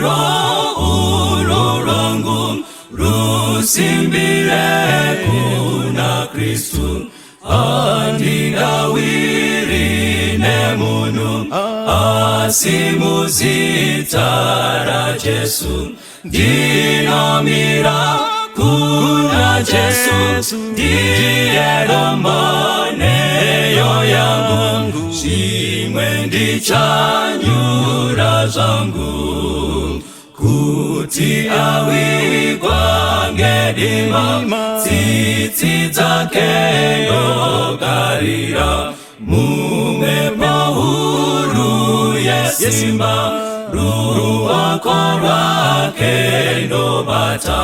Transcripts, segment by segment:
Rusimbiro urwo rwangu rusimbire kuna Kristu, handingawiri nemunhu, asi muzita raJesu. Ndinomira kuna Jesu, ndiye dombo nheyo yangu, zvimwe ndichanyura zvangu. Kuti awigwa ngedima, tsitsi dzake ndogarira, mumhepo huru yesimba, ruoko rwake ndobata.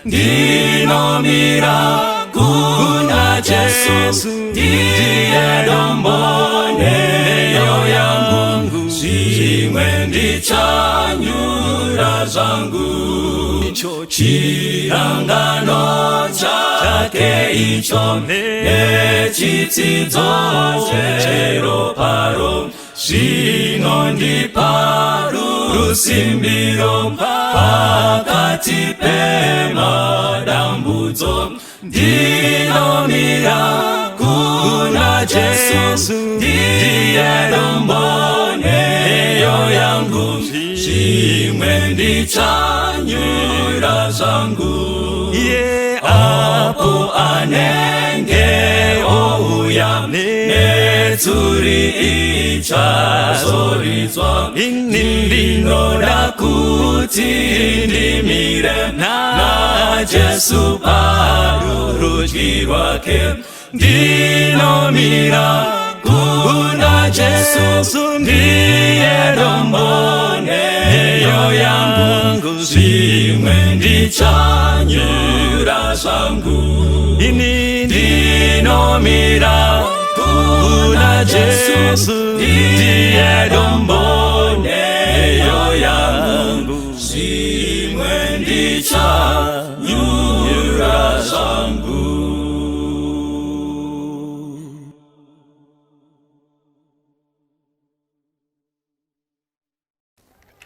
Ndinomira kuna Jesu, ndiye dombo nheyo yangu, zvimwe ndichanyura zvangu. Chirangano chake icho nechitsidzo cheroparo zvinondipa rusimbiro pakati pemadambudzo. Ndinomira kuna Jesu, ndiye dombo nheyo yangu, zvimwe ndichanyura zvangu. Apo anenge ouya, netsuri ichazoridzwa, ndinoda kuti ndimire naJesu parurudyi rwake. Ndinomira kuna Jesu, ndiye dombo nheyo yangu, zvimwe ndichanyura zvangu. Ini Ndinomira kuna Jesu, ndiye dombo nheyo yangu, zvimwe ndichanyura zvangu.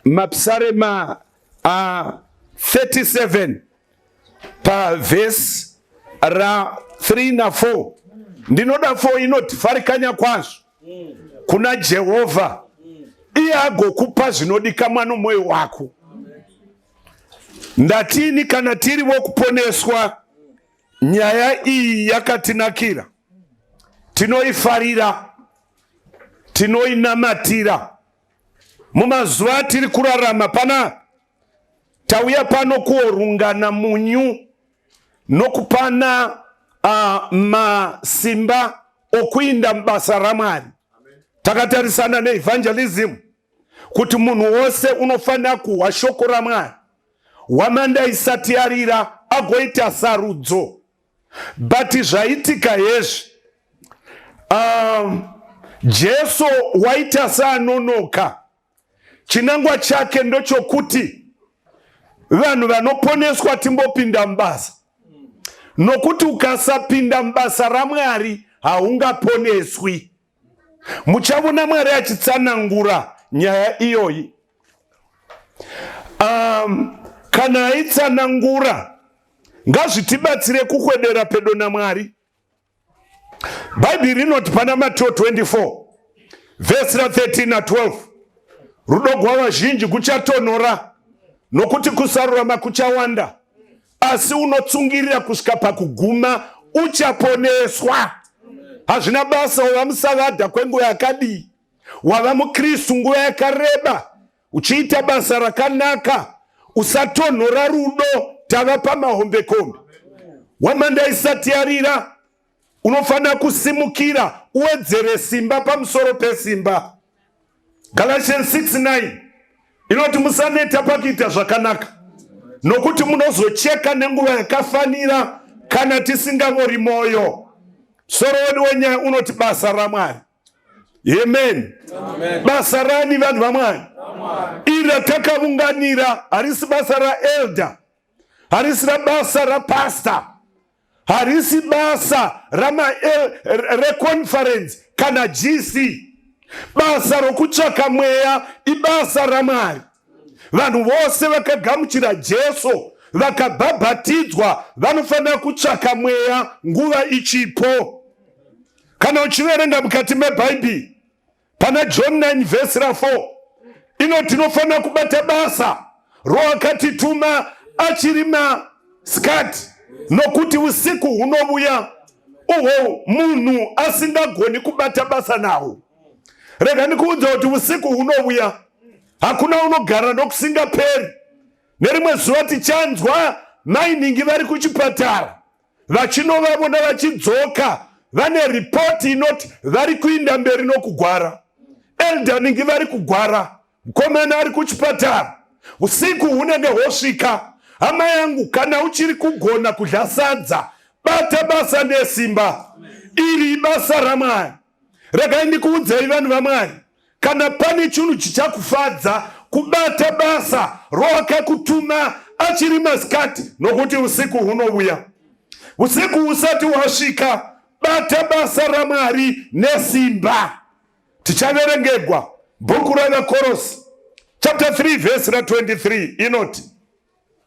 Mapisarema a 37 pavhesi ra 3 na 4. Ndinoda 4 inoti, farikanya kwazvo kuna Jehovha, iye agokupa zvinodikamwa nomwoyo wako. Ndatini kana tiri vokuponeswa, nyaya iyi yakatinakira, tinoifarira, tinoinamatira. Mumazuva atiri kurarama pana tauya pano kuorungana munyu nokupana masimba okuinda mubasa raMwari. Takatarisana neevangelism kuti munhu wose unofanira kuhwa shoko raMwari, hwamanda isati yarira, agoita sarudzo. But zvaitika hezvi, Jesu waita seanonoka. Chinangwa chake ndochokuti vanhu vanoponeswa timbopinda mubasa, nokuti ukasapinda mubasa raMwari haungaponeswi. Muchavona Mwari achitsanangura nyaya iyoyi. Kana aitsanangura, ngazvitibatsire kukwedera pedo naMwari. Bhaibheri rinoti pana Mateo 24 vhesi ra 13 na 12, rudo rwavazhinji kuchatonhora nokuti kusarurama kuchawanda, asi unotsungirira kusvika pakuguma uchaponeswa. Hazvina basa wava musavadha kwenguva yakadii, wava muKristu nguva yakareba, uchiita basa rakanaka, usatonhora rudo. Tava pamahombekombe, hwamanda isati yarira, unofanira kusimukira uwedzere simba pamusoro pesimba. Galatians 6:9 inoti, musaneta pakuita zvakanaka, nokuti munozocheka nenguva yakafanira kana tisingavori mwoyo. Musoro wedu wenyaya unoti basa raMwari. Amen. Basa rani, vanhu vaMwari? Iri ratakavunganira harisi basa raelder, harisi rabasa rapastor, harisi basa reconference kana GC. Basa rokutsvaka mweya ibasa raMwari. Vanhu vose vakagamuchira Jesu vakabhabhatidzwa vanofanira kutsvaka mweya nguva ichipo. Kana uchiverenga mukati meBhaibheri pana John 9 vhesi ra 4 ino tinofanira kubata basa roakatituma achiri masikati, nokuti usiku hunovuya uhwo munhu asingagoni kubata basa nahwo. Rega ndikuudza kuti usiku hunovuya, hakuna unogara nokusingaperi. Nerimwe zuva tichanzwa mainingi vari kuchipatara vachinovavona vachidzoka vane ripoti inoti vari kuinda mberi nokugwara. Elder ningi vari kugwara, mukomana ari kuchipatara. Usiku hunenge hwosvika. Hama yangu, kana uchiri kugona kudya sadza, bata basa nesimba. Iri ibasa raMwari. Regai ndikuudzei vanhu vaMwari, kana pane chinhu chichakufadza kubata basa rowakakutuma achiri masikati, nokuti usiku hunovuya. Usiku husati hwasvika, bata basa raMwari nesimba. Tichaverengegwa bhuku raVakorosi chapter 3 verse ra 23 inoti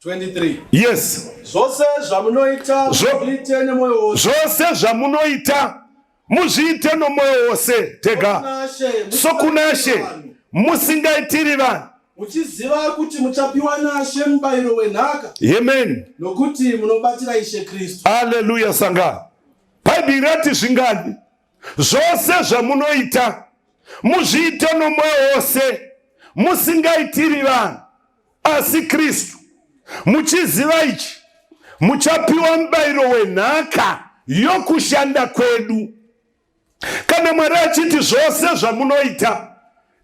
23 yes zvose zvamunoita muzviite nemwoyo wose. Zvose zvamunoita muzviite nomwoyo wose tega sokunashe musingaitiri vanhu, muchiziva kuti muchapiwa naShe mubayiro wenhaka. Amen. Nokuti munobatira Ishe Kristu. Aleluya. Sangano Bhaibheri rati zvingani? Zvose zvamunoita muzviite nomwoyo wose, musingaitiri vanhu, asi Kristu, muchiziva ichi, muchapiwa mubayiro wenhaka yokushanda kwedu. Kana Mwari achiti zvose zvamunoita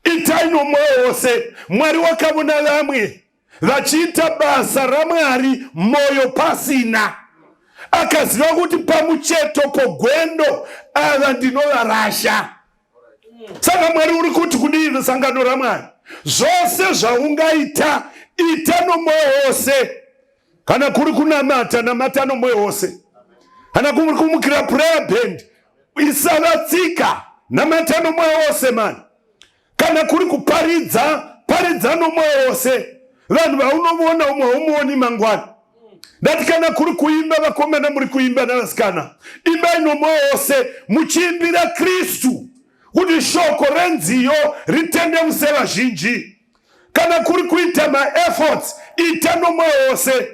itai nomwoyo wose, Mwari wakavona vamwe vachiita basa raMwari mwoyo pasina, akaziva kuti pamucheto pogwendo ava ndinovarasha. Saka Mwari uri kuti kudii sangano raMwari? Zvose zvaungaita ita nomwoyo wose. Kana kuri kunamata, namata nomwoyo wose. Kana kuri kumukira prayer band, isava tsika, namata nomwoyo wose mani. Kana kuri kuparidza, paridza nomwoyo wose. Vanhu vaunovona umwe haumuoni mangwana. Ndati kana kuri kuimba, vakomana muri kuimba navasikana, imbai nomwoyo wose muchiimbira Kristu, kuti shoko renziyo ritendemuse vazhinji. Kana kuri kuita maefforts, ita nomwoyo wose.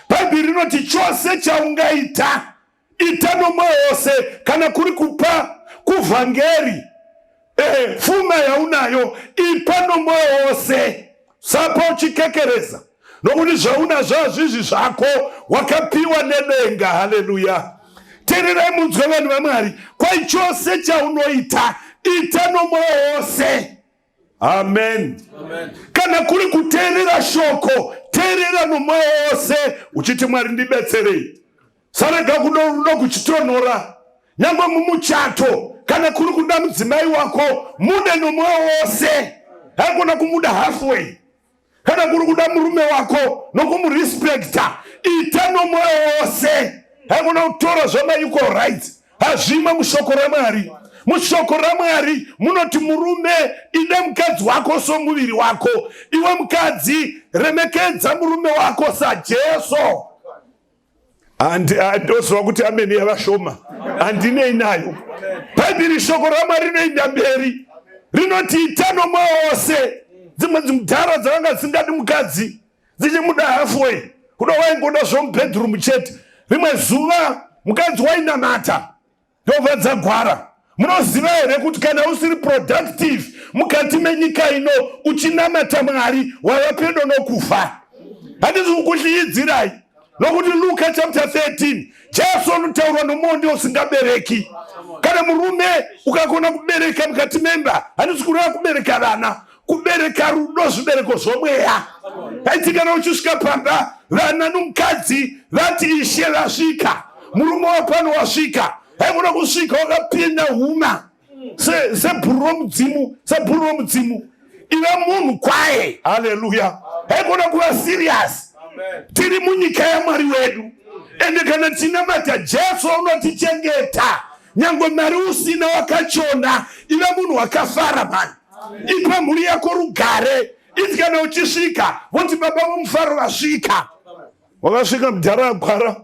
Bhaibheri rinoti chose chaungaita ita nomwoyo wose. Kana kuri kupa kuvhangeri, pfuma yaunayo ipa nomwoyo wose. Sapa uchikekereza, nokuti zvaunazvo hazvizvi zvako, wakapiwa nedenga. Haleluya. Teererai munzwe vanhu vaMwari, kwai chose chaunoita ita nomwoyo wose. Amen. Amen. Kana kuri kuteerera shoko, teerera nomwoyo wose uchiti Mwari ndibetserei. Sarega kudo kuchitonhora nyangwe mumuchato. Kana kuri kuda mudzimai wako, mude nomwoyo wose, haikona kumuda halfway. Kana kuri kuda murume wako nokumurespecta, ita nomwoyo wose, haikona kutora zvamaequal rights. Hazvimo mushoko raMwari. Mushoko raMwari munoti murume ide mukadzi wako somuviri wako, iwe mukadzi remekedza murume wako saJesu. Ndoziva kuti ameni yavashoma, handinei nayo. Bhaibheri shoko raMwari rinoenda mberi, rinoti ita nomwoyo wose. Dzimwe dzimudhara dzakanga dzisingadi mukadzi, dzichimuda halfway, kuda waingoda zvomubedroom chete. Rimwe zuva mukadzi wainamata, ndobva dzagwara. Munoziva here kuti kana usiri productive mukati menyika ino uchinamata Mwari, wava pedo nokufa? Handisi kukuhliyidzirai, nokuti Luka chapter 13 Jesu unotaurwa nomondi usingabereki. Kana murume ukagona kubereka mukati memba, handisi kureva kubereka vana, kubereka rudo, zvibereko zvomweya. Aiti kana uchisvika pamba, vana nomukadzi vati Ishe vasvika, murume wapano wasvika, haikona kusvika wakapinda huma sebhuru romudzimu, sebhuru romudzimu. Iva munhu kwaye. Haleluya. Haikona kuva serious. Tiri munyika yaMwari wedu, ende kana tinamata Jesu unotichengeta nyangwe mari usina wakachona. Iva munhu wakafara mani, ipa mhuri yako rugare. Iti kana uchisvika voti baba vomufaro vasvika. Wakasvika mudhara agwara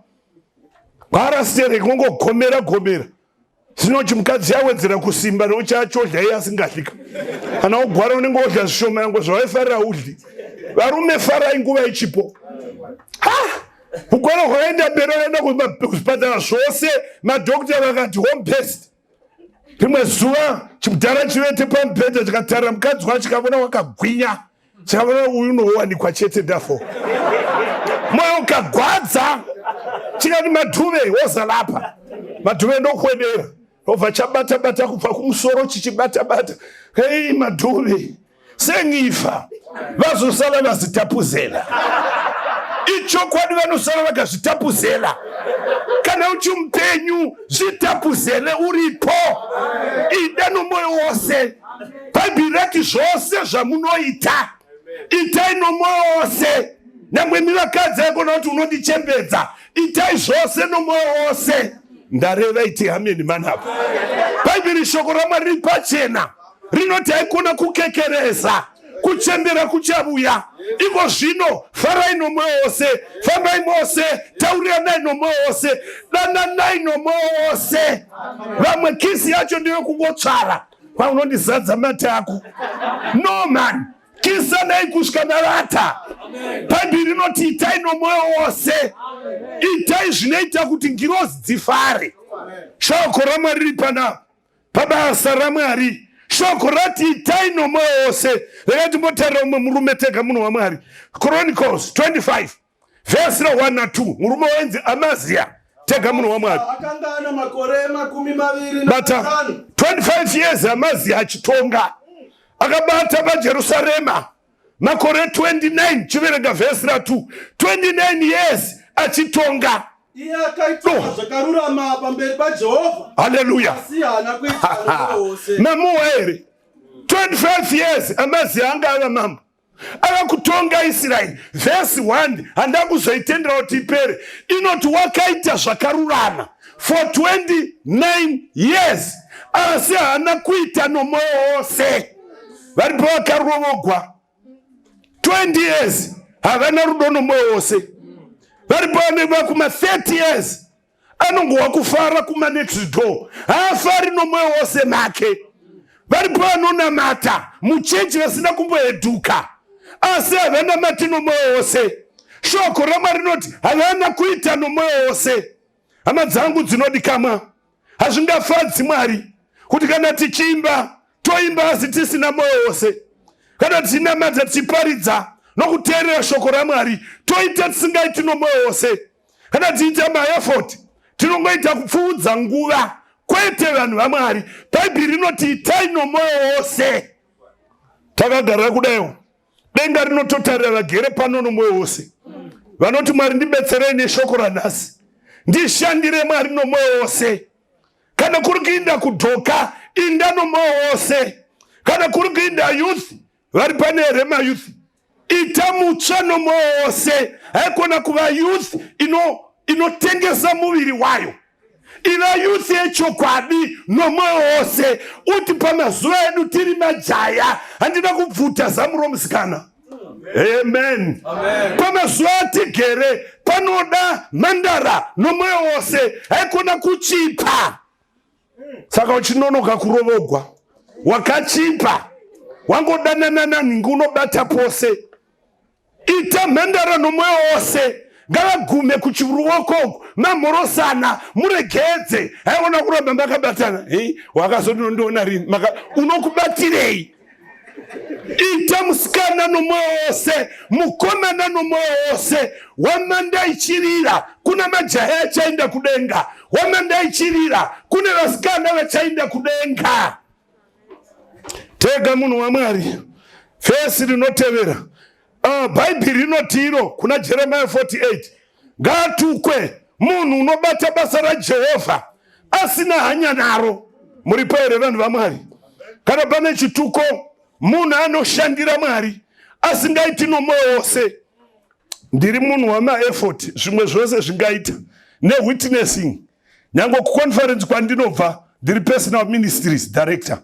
gwara stereki wongogomera gomera. Zvino chimukadzi yawedzera kusimba nokuti achodya iye asingadlika. Kana wogwara unenge wodya zvishoma yango zvawaifarira udli. Varume farai nguva ichipo. Ha! Kugwara kwakaenda mberi vakaenda kuzvipatara zvose madhokta vakati home best. Rimwe zuva chimudhara chivete pamubhedha chikatarira mukadzi wacho chikavona wakagwinya. Chikaona uyu unowanikwa chete ndafo. Moyo ukagwadza chikati madhuve wozalapa. Madhuve ndokwedera. Obva chabata bata kubva kumusoro chichibata bata. Hei madhuve sengifa vazosala vazitapuzela. Ichokwadi vanosala vakazvitapuzela. Kana uchimupenyu zvitapuzele uripo. Ida nomwoyo wose. Bhaibheri rati zvose zvamunoita itai nomwoyo wose. Nyangwe imi vakadzi aikona kuti unondichembedza, itai zvose nomwoyo wose. Ndareva iti ameni manapa. Bhaibheri shoko raMwari riri pachena rinoti haikona kukekereza kuchembera kuchavuya iko zvino farai nomwoyo wose fambai mose tauriranai nomwoyo wose dananai nomwoyo wose vamwe kisi yacho ndeyokungotsvara kwaunondizadza mate ako no man kisanai kusvika mavata bhaibheri rinoti itai nomwoyo wose itai zvinoita kuti ngirozi dzifare shoko ramwari riri panapa pabasa ramwari shoko rati itai nomwoyo wose regai timbotarira umwe murume tega munhu wamwari Chronicles 25 vhesi ra 1 na 2 murume wainzi Amazia tega munhu wamwari akanga ana makore 25 bata 25 years Amazia achitonga akabata pajerusarema makore 29 chiverenga vhesi ra 2 29 years achitonga Iye akaita No. zvakarurama pamberi paJehovha, haleluya asi haana kuita nomwoyo wose. mamuwa here 25 years Amazia anga ava mambo ava kutonga Israeri vhesi 1 handina kuzoitendera kuti ipere inoti wakaita zvakarurama for 29 years asi haana kuita nomwoyo wose varipo vakarovogwa 20 years havana rudo nomwoyo wose varipo vaneva kuma 30 years anongowa kufara kuma next door haafari nomwoyo wose make varipo vanonamata muchechi vasina kumboedhuka asi havanamati nomwoyo wose shoko ramwari rinoti havana kuita nomwoyo wose hama dzangu dzinodikamwa hazvingafadzi Mwari kuti kana tichiimba toimba asi tisina mwoyo wose kana tichinamata tichiparidza nokuteerera shoko ramwari toita tisingaiti nomwoyo wose kana tichiita maeffort tinongoita kupfuudza nguva kwete vanhu vamwari bhaibheri rinoti itai nomwoyo wose takagara kudaiwo denga rinototarira vagere pano nomwoyo wose vanoti mwari ndibetserei neshoko ranhasi ndishandire mwari nomwoyo wose kana kuri kuinda kudhoka inda nomwoyo wose kana kuri kuinda youth vari pane here mayouth ita mutsva nomwoyo wose haikona kuva youth inotengesa ino muviri wayo iva youth yechokwadi nomwoyo wose uti pamazuva edu tiri majaya handina kubvuta zamu romusikana amen pamazuva atigere panoda mhandara nomwoyo wose haikona kuchipa saka uchinonoka kurovogwa wakachipa wangodanana nanhingi unobata pose ita mhandara nomwoyo wose ngavagume kuchiruoko uku mamhorosana muregedze haiona kuramba makabatana wakazondinondiona rini unokubatirei ita musikana nomwoyo wose mukomana nomwoyo wose wamanda ichirira kuna majaya achaenda kudenga wamanda ichirira kune vasikana vachaenda kudenga tega munhu wamwari vhesi rinotevera bhaibheri rinoti iro kuna Jeremiah 48 ngaatukwe munhu unobata basa raJehovha asina hanya naro muripo here vanhu vamwari kana pane chituko munhu anoshandira mwari asingaiti nomwoyo wose ndiri munhu wamaeffort zvimwe zvose zvingaita newitnessing nyange kuconference kwandinobva ndiri personal ministries director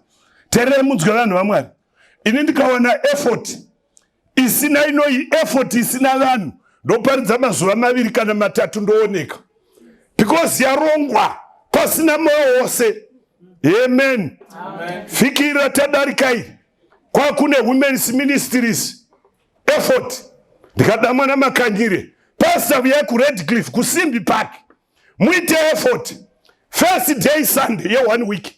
tererai munzwe vanhu vamwari ini ndikawana effort Isina inoyi effort isina vanhu ndoparidza mazuva maviri kana matatu ndooneka because yarongwa pasina moyo wose. Amen. Vhiki ratadarika iri kwakune women's ministries effort ndikadamwa namakanyire pastor vuyai kuredcliff kusimbi park muite effort first day sunday ye one week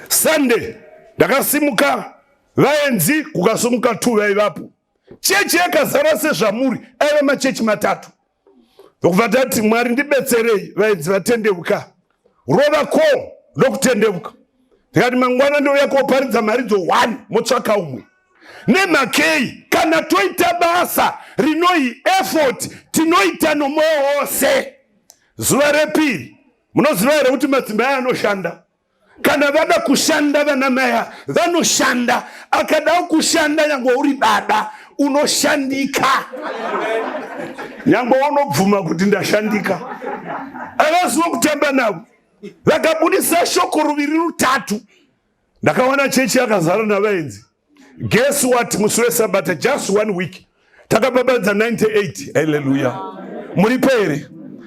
Sunday ndakasimuka vaenzi kukasimuka two vaivapo chechi yakazara sezvamuri aiva machechi matatu ndokubva tati mwari ndibetserei vaenzi vatendeuka rova ko ndokutendeuka ndikati mangwana ndouya koparidza mharidzo one motsvaka umwe nemhakei kana toita basa rinoyi effort tinoita nomwoyo wose zuva repiri Munoziva here kuti madzimai anoshanda? Kana vada kushanda vana maya vanoshanda. Akada kushanda nyangwe uri baba unoshandika, nyangwe unobvuma kuti ndashandika. Havasi vokutamba navo, vakabudisa shoko ruviri rutatu. Ndakawana chechi yakazara navaenzi. Guess what? Musi wesabata just one week takabhabhadza 98. Haleluya! Muripo here?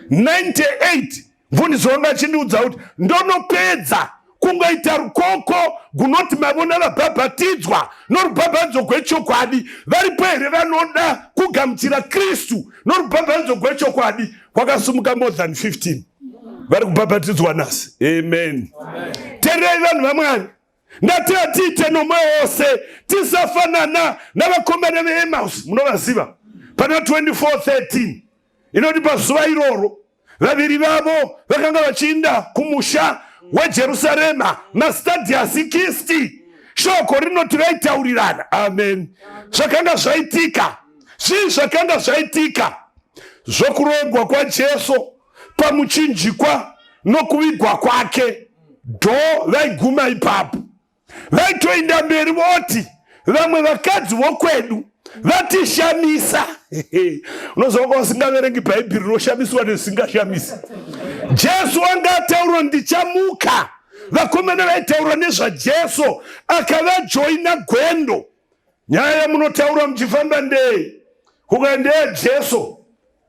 98. Mfundisi wangu achindiudza kuti ndonopedza kungoita rukoko gunoti mavona vabhabhatidzwa norubhabhadzo gwechokwadi. Varipo here vanoda kugamuchira Kristu norubhabhadzo gwechokwadi? Kwakasumuka more than 15 vari kubhabhatidzwa nhasi. Amen. Tererai vanhu vaMwari. Ndati hatiite nomwoyo wose, tisafanana navakomana veEmaus. Munovaziva pana 24:13 inoti pazuva iroro vaviri vavo vakanga vachiinda kumusha weJerusarema mastadhiasi 60. Shoko rinoti vaitaurirana. Amen. Zvakanga zvaitika zvii? Zvakanga zvaitika zvokurogwa kwaJesu pamuchinjikwa nokuvigwa kwake dho vaiguma ipapo vaitoinda mberi voti vamwe vakadzi vokwedu vatishamisa unoziva kwa usingaverengi bhaibheri rinoshamiswa nezvisingashamisi jesu wanga ataura ndichamuka vakomana vaitaura nezvajesu akavajoina gwendo nyaya yamunotaura muchifamba ndei kukaendeya jesu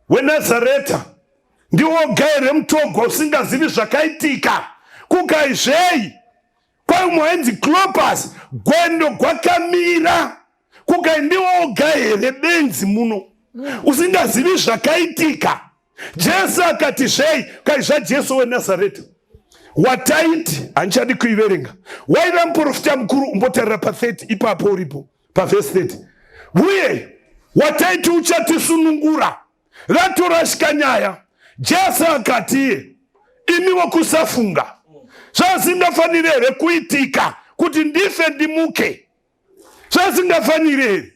weNazareta ndiwoga here mutogwa usingazivi zvakaitika? Kukaizvei? Kwai umwe wainzi Clopas, gwendo gwakamira. Kukai ndiwoga here benzi muno usingazivi zvakaitika? Jesu akati zvei? Kai zvaJesu weNazareta wataiti handichadi kuiverenga waiva muprofita mukuru umbotarira pa 30 ipapo uripo pavhesi 30 uye wataiti uchatisunungura vatorasika nyaya jesu akati imi vokusafunga zvasingafaniri here kuitika kuti ndife ndimuke zvasingafaniri here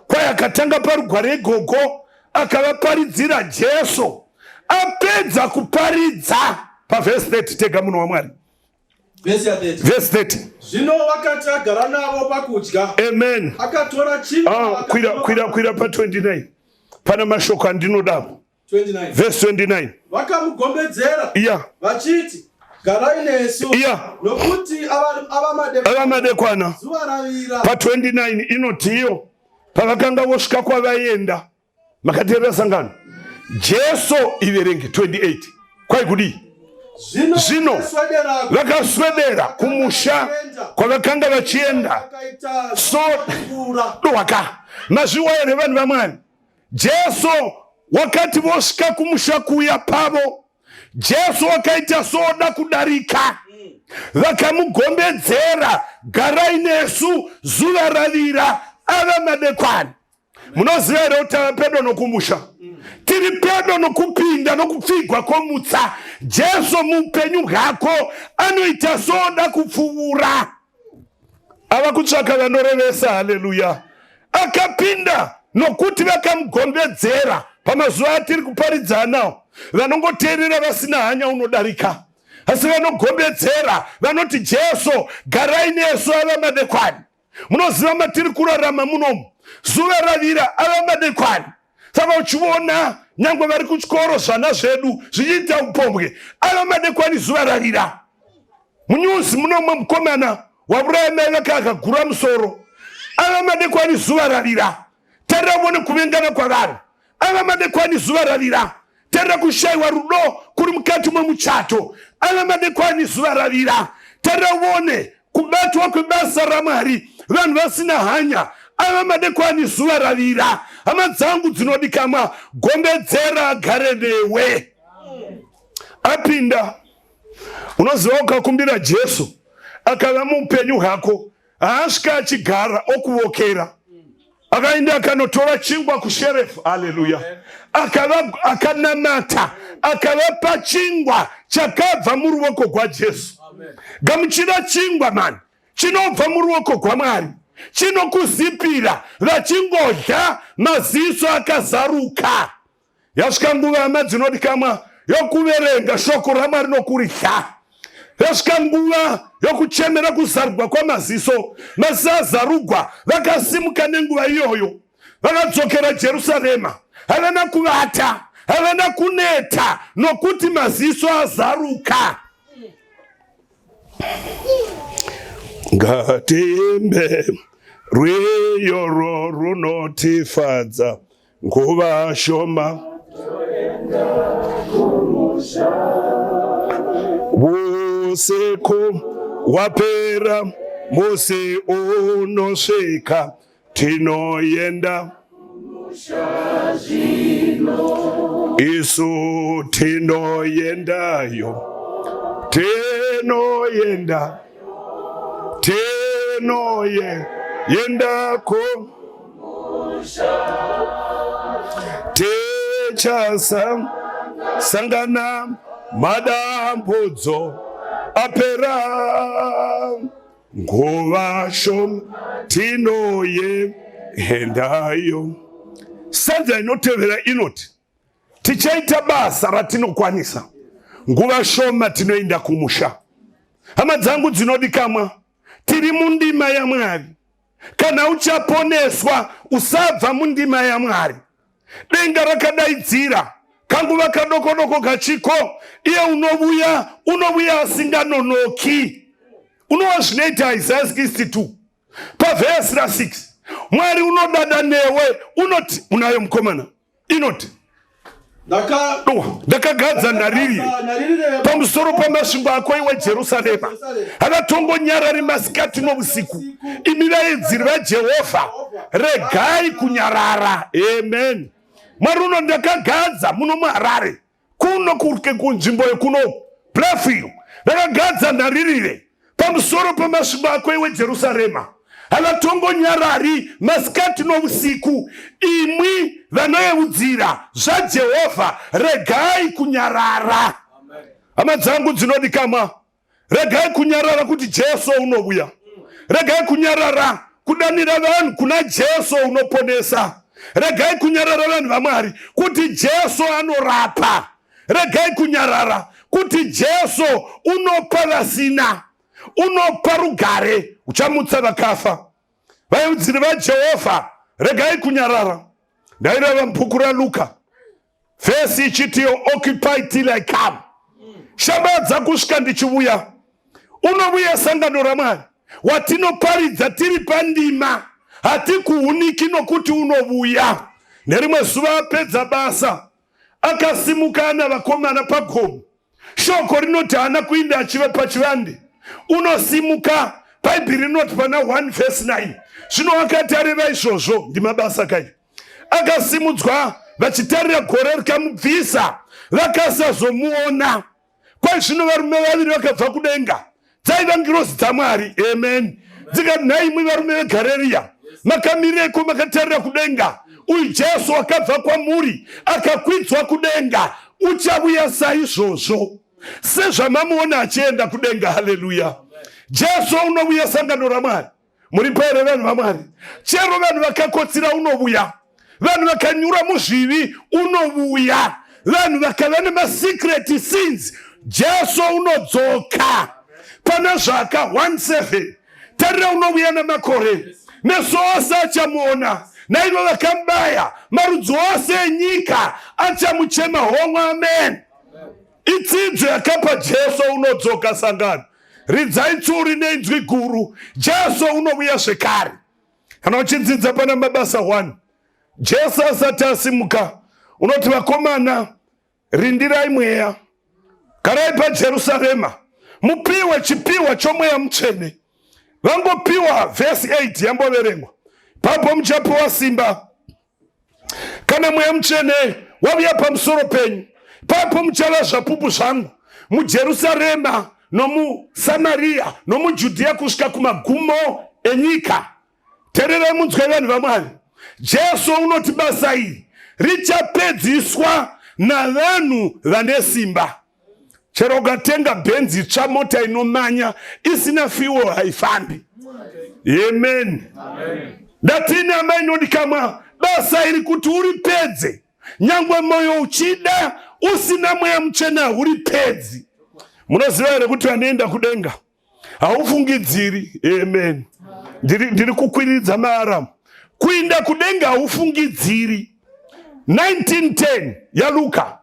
kwai akatanga parugware igogo akavaparidzira jesu apedza kuparidza pavhesi 30 tega munhu wamwari Vhesi ya 30. Vhesi 30. Zvino wakati agara navo pakudya. Amen. Akatora chingwa. Ah, kwira kwira kwira pa 29. Pana mashoko andinoda. 29. Vhesi 29. Vakamugombedzera. Yeah. Vachiti garai nesu. Yeah. Nokuti ava madekwana. Ava madekwana. Zuva ravira. Pa 29 inoti iyo pavakanga vosvika kwavaienda makateerera sangano jesu iverenge 28 kwai kudii zvino vakaswedera kumusha kwavakanga vachienda so dohwaka mazviwa here vanhu vamwari jesu wakati vosvika kumusha kuya pavo jesu wakaita soda kudarika vakamugombedzera garai nesu zuva ravira ava madekwani Munoziva here kuti tava pedo nokumusha? Tiri pedo nokupinda nokupfigwa kwomutsa. Jesu muupenyu hwako anoita soda kupfuvura. Ava kutsvaka vanorevesa. Haleluya! Akapinda nokuti vakamugombedzera. Pamazuva atiri kuparidza anawo, vanongoteerera vasina hanya unodarika, asi vanogombedzera vanoti, Jesu, garai nesu ava madekwani. Munoziva matiri kurarama munomu, zuva ravira ava madekwani. Saka uchiona nyangwe vari kuchikoro zvana zvedu zvichiita upombwe, ava madekwani zuva ravira. Munyuzi muno mumwe mukomana wauraya mai vake akagura musoro. Ava madekwani zuva ravira. Tarira uone kuvengana kwavanhu. Ava madekwani zuva ravira. Tarira kushayiwa rudo kuri mukati memuchato. Ava madekwani zuva ravira. Tarira uone kubatwa kwebasa raMwari, vanhu vasina hanya. Ava madekwani zuva ravira. Hama dzangu dzinodikamwa, gombedzera agare newe. Apinda. Unoziva ukakumbira Jesu akava muupenyu hwako, haasvika achigara okuvokera. Akaenda akanotora chingwa kusherefu. Haleluya. Akava akanamata, akavapa chingwa chakabva muruoko gwaJesu. Gamuchira chingwa mani chinobva muruoko gwaMwari chinokuzipira vachingodya maziso akazaruka. Yasvika nguva hama dzinodikamwa yokuverenga shoko raMwari nokuridya. Yasvika nguva yokuchemera kuzarugwa kwamaziso. Maziso azarugwa, vakasimuka nenguva iyoyo vakadzokera Jerusarema. Havana kuvata, havana kuneta, nokuti maziso azaruka. Ngatiimbe rwiyo runotifadza nguva shoma usiku wapera musi unosvika tinoenda isu tinoendayo tinoenda tinoyendako Tichasa sangana madambudzo apera nguva shoma tinoye hendayo. Stanza inotevera inoti tichaita basa ratinokwanisa nguva shoma tinoenda kumusha. Hama dzangu dzinodikamwa, tiri mundima yaMwari. Kana uchaponeswa usabva mundima yaMwari. Denga rakadaidzira kanguva kadokodoko kachiko, iye unovuya unovuya asinganonoki. Unova zvinoita Isaya 62 pavhesi ra 6. Mwari unodada newe, unoti unayo mukomana inoti ndakagadza nhariri pamusoro pamasvingo ako iwe Jerusarema, havatongonyarari masikati novusiku. Imi vaedziri vaJehovha, regai kunyarara. Amen. Mwari uno ndakagadza muno muHarare kuno kunzvimbo yekuno Plafiyo, ndakagadza nharirire pamusoro pamasvingo ako iwe Jerusarema, havatongonyarari masikati nousiku. Imwi vanoyeudzira zvaJehovha, regai kunyarara. Hama dzangu dzinodikamwa, regai kunyarara kuti Jesu unovuya. Regai kunyarara kudanira vanhu kuna Jesu unoponesa. Regai kunyarara vanhu vaMwari kuti Jesu anorapa. Regai kunyarara kuti Jesu unopa vasina, unopa rugare, uchamutsa vakafa. Vayeudziri vaJehovha, regai kunyarara. Ndairava mubhuku raLuka vhesi ichitiyo occupy till I come, shambadza kusvika ndichivuya. Unovuya sangano raMwari watinoparidza tiri pandima, hatikuuniki nokuti unovuya. Nerimwe zuva apedza basa akasimuka ana vakomana pagomo. Shoko rinoti haana kuinda achiva pachivande. Unosimuka, Bhaibheri rinoti pana 1 vhesi 9. Zvino akati areva izvozvo, ndimabasa kai, akasimudzwa vachitarira gore rikamubvisa, vakasazomuona. Kwai zvino varume vaviri vakabva kudenga, dzaiva ngirozi dzaMwari. Amen. Dzikati, nhaimwi varume veGareriya, makamireiko makatarira kudenga? Uyu Jesu wakabva kwamuri akakwidzwa kudenga, uchavuya saizvozvo sezvamamuona achienda kudenga. Haleluya. Jesu unovuya sangano raMwari. Muripo here vanhu vaMwari? Chero vanhu vakakotsira unovuya, vanhu vakanyura muzvivi unovuya, vanhu vakava nemasecret sins, Jesu unodzoka. Pana zvaka 17 tarira, unovuya namakore, meso ose achamuona, naivo vakamubaya, marudzi ose enyika achamuchema homwe. Amen. Itsidzo yakapa Jesu unodzoka sangano. Ridzai tsuri neinzwi guru. Jesu unovuya zvekare. Kana uchidzidza pana Mabasa 1, Jesu asati asimuka unoti vakomana rindirai mweya, garai paJerusarema mupiwe chipiwa chomweya mutsvene. Vangopiwa vhesi 8 yamboverengwa, papo muchapiwa simba kana mweya mutsvene wavuya pamusoro penyu, papo muchava zvapupu zvangu muJerusarema nomuSamaria nomuJudhiya kusvika kumagumo enyika. Tererai munzwe vanhu vaMwari. Jesu unoti basa iri richapedziswa navanhu vane simba. Chero ukatenga bhenzi tsva, mota inomanya isina fuel haifambi. Amen. Ndatini hama inodikamwa, basa iri kuti uripedze, nyangwe moyo uchida, usina mweya mutsvene hauripedzi. Munoziva here kuti vanoenda kudenga haufungidziri? Amen. Ndiri kukwiridza maaramu. Kuinda kudenga haufungidziri. 1910 yaLuka,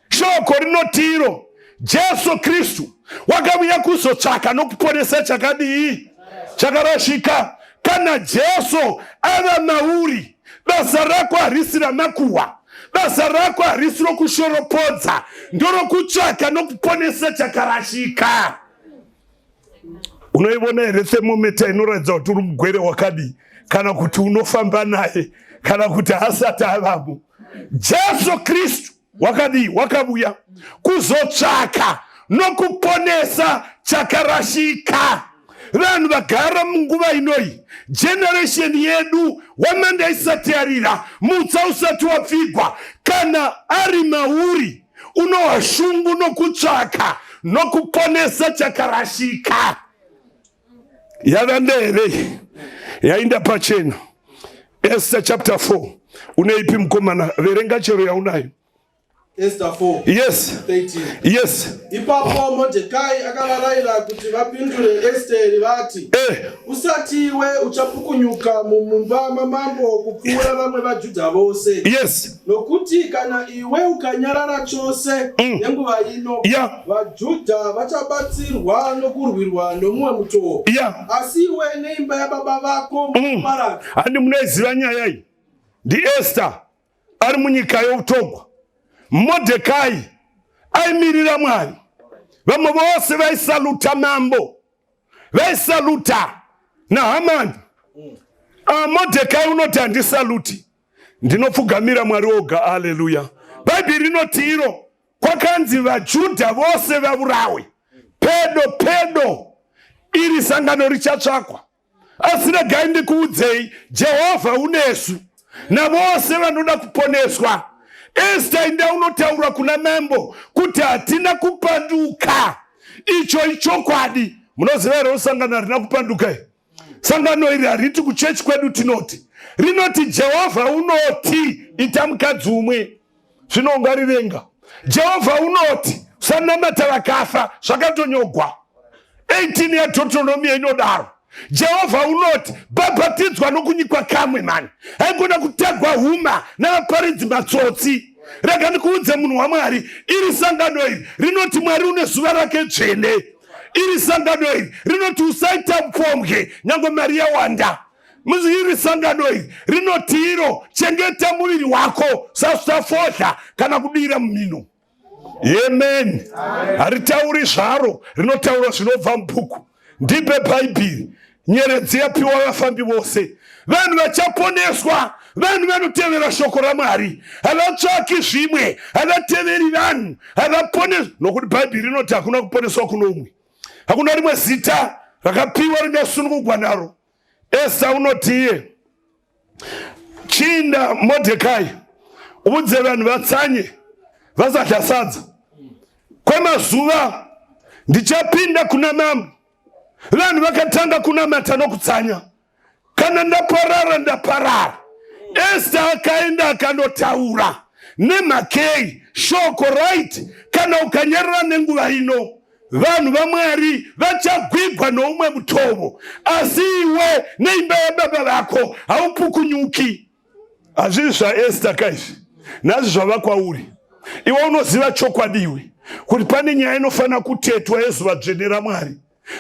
shoko rinotiro Jesu Kristu wakavuya kuzotsvaka nokuponesa chakadii? Chakarashika. Kana Jesu ava mauri, basa rako harisi ramakuhwa, basa rako harisi rokushoropodza, ndorokutsvaka nokuponesa chakarashika. Unoivona here thermometer inoratidza kuti uri mugwere wakadii, kana kuti unofamba naye, kana kuti haasati avamo? Jesu Kristu wakadii? Wakavuya kuzotsvaka nokuponesa chakarashika. Vanhu vagara munguva inoyi, generation yedu, wamanda isati yarira, mutsa usati wapfigwa, kana ari mauri unohwa shungu nokutsvaka nokuponesa chakarashika. Yava ndere yainda pachena. Esther chapter 4 uneipi mukomana? Verenga chero yaunayo. Esther 4. Yes. 13. Yes. Ipapo Mordecai akavarayira kuti vapindure Esteri vati, Usati iwe uchapukunyuka mumumba mamambo kupfuura vamwe vaJudha vose. Yes. Nokuti kana iwe ukanyarara chose nenguva ino, vaJudha vachabatsirwa nokurwirwa nomumwe mutoo. Asi iwe neimba yababa vako muchaparadzwa. Handi munoiziva nyaya iyi? NdiEsther ari munyika youtogwa. Mordecai aimirira Mwari. Vamwe vose vaisaluta mambo, vaisaluta naHamani. Mordecai unoti handisaluti, ndinopfugamira Mwari oga. Aleluya. Bhaibheri rinoti iro kwakanzi vaJudha vose vaurawe pedo pedo, iri sangano richatsvakwa. Asi regai ndikuudzei, Jehovha unesu navose vanoda kuponeswa. Esta inda unotaura kuna mambo kuti hatina kupanduka. Icho ichokwadi. Munoziva here sangano harina kupanduka iri? Sangano iri hariti kuchechi kwedu tinoti. Rinoti Jehovha unoti ita mukadzi umwe. Zvino ungarivenga. Jehovha unoti usanamata vakafa, zvakatonyogwa. 18 yaDeuteronomia inodaro. Jehovha unoti bhabhatidzwa nokunyikwa kamwe mani, haigona kutagwa huma navaparidzi matsotsi. Rega ndikuudze munhu waMwari, iri sangano iri rinoti Mwari une zuva rake dzvene. Iri sangano iri rinoti usaita upombwe nyangwe mari yawanda. Iri sangano iri rinoti iro chengeta muviri wako sasafodla kana kudira mumino. Amen. Haritauri zvaro, rinotaura zvinobva mubhuku. Ndipe Bhaibheri. Nyeredzi yapiwa vafambi vose. Vanhu vachaponeswa, vanhu vanotevera shoko raMwari, havatsvaki zvimwe, havateveri vanhu, havaponeswi, nokuti Bhaibheri rinoti hakuna kuponeswa kuno umwe, hakuna rimwe zita rakapiwa ringasunungurwa naro. Esta unoti iye, chinda Mordecai, udze vanhu vatsanye vasadya sadza kwemazuva, ndichapinda kuna mambo. Vanhu vakatanga kunamata nokutsanya. Kana ndaparara, ndaparara. Esta akaenda akanotaura nemhakei shoko right, kana ukanyarara nenguva ino, vanhu vaMwari vachagwigwa noumwe mutovo, asi iwe neimba yababa vako haupukunyuki. Hazvisi zvaEsta kaizvi, nhasi zvava kwauri. Iwe unoziva chokwadi iwe kuti pane nyaya inofanira kutetwa yezuva dzvene raMwari.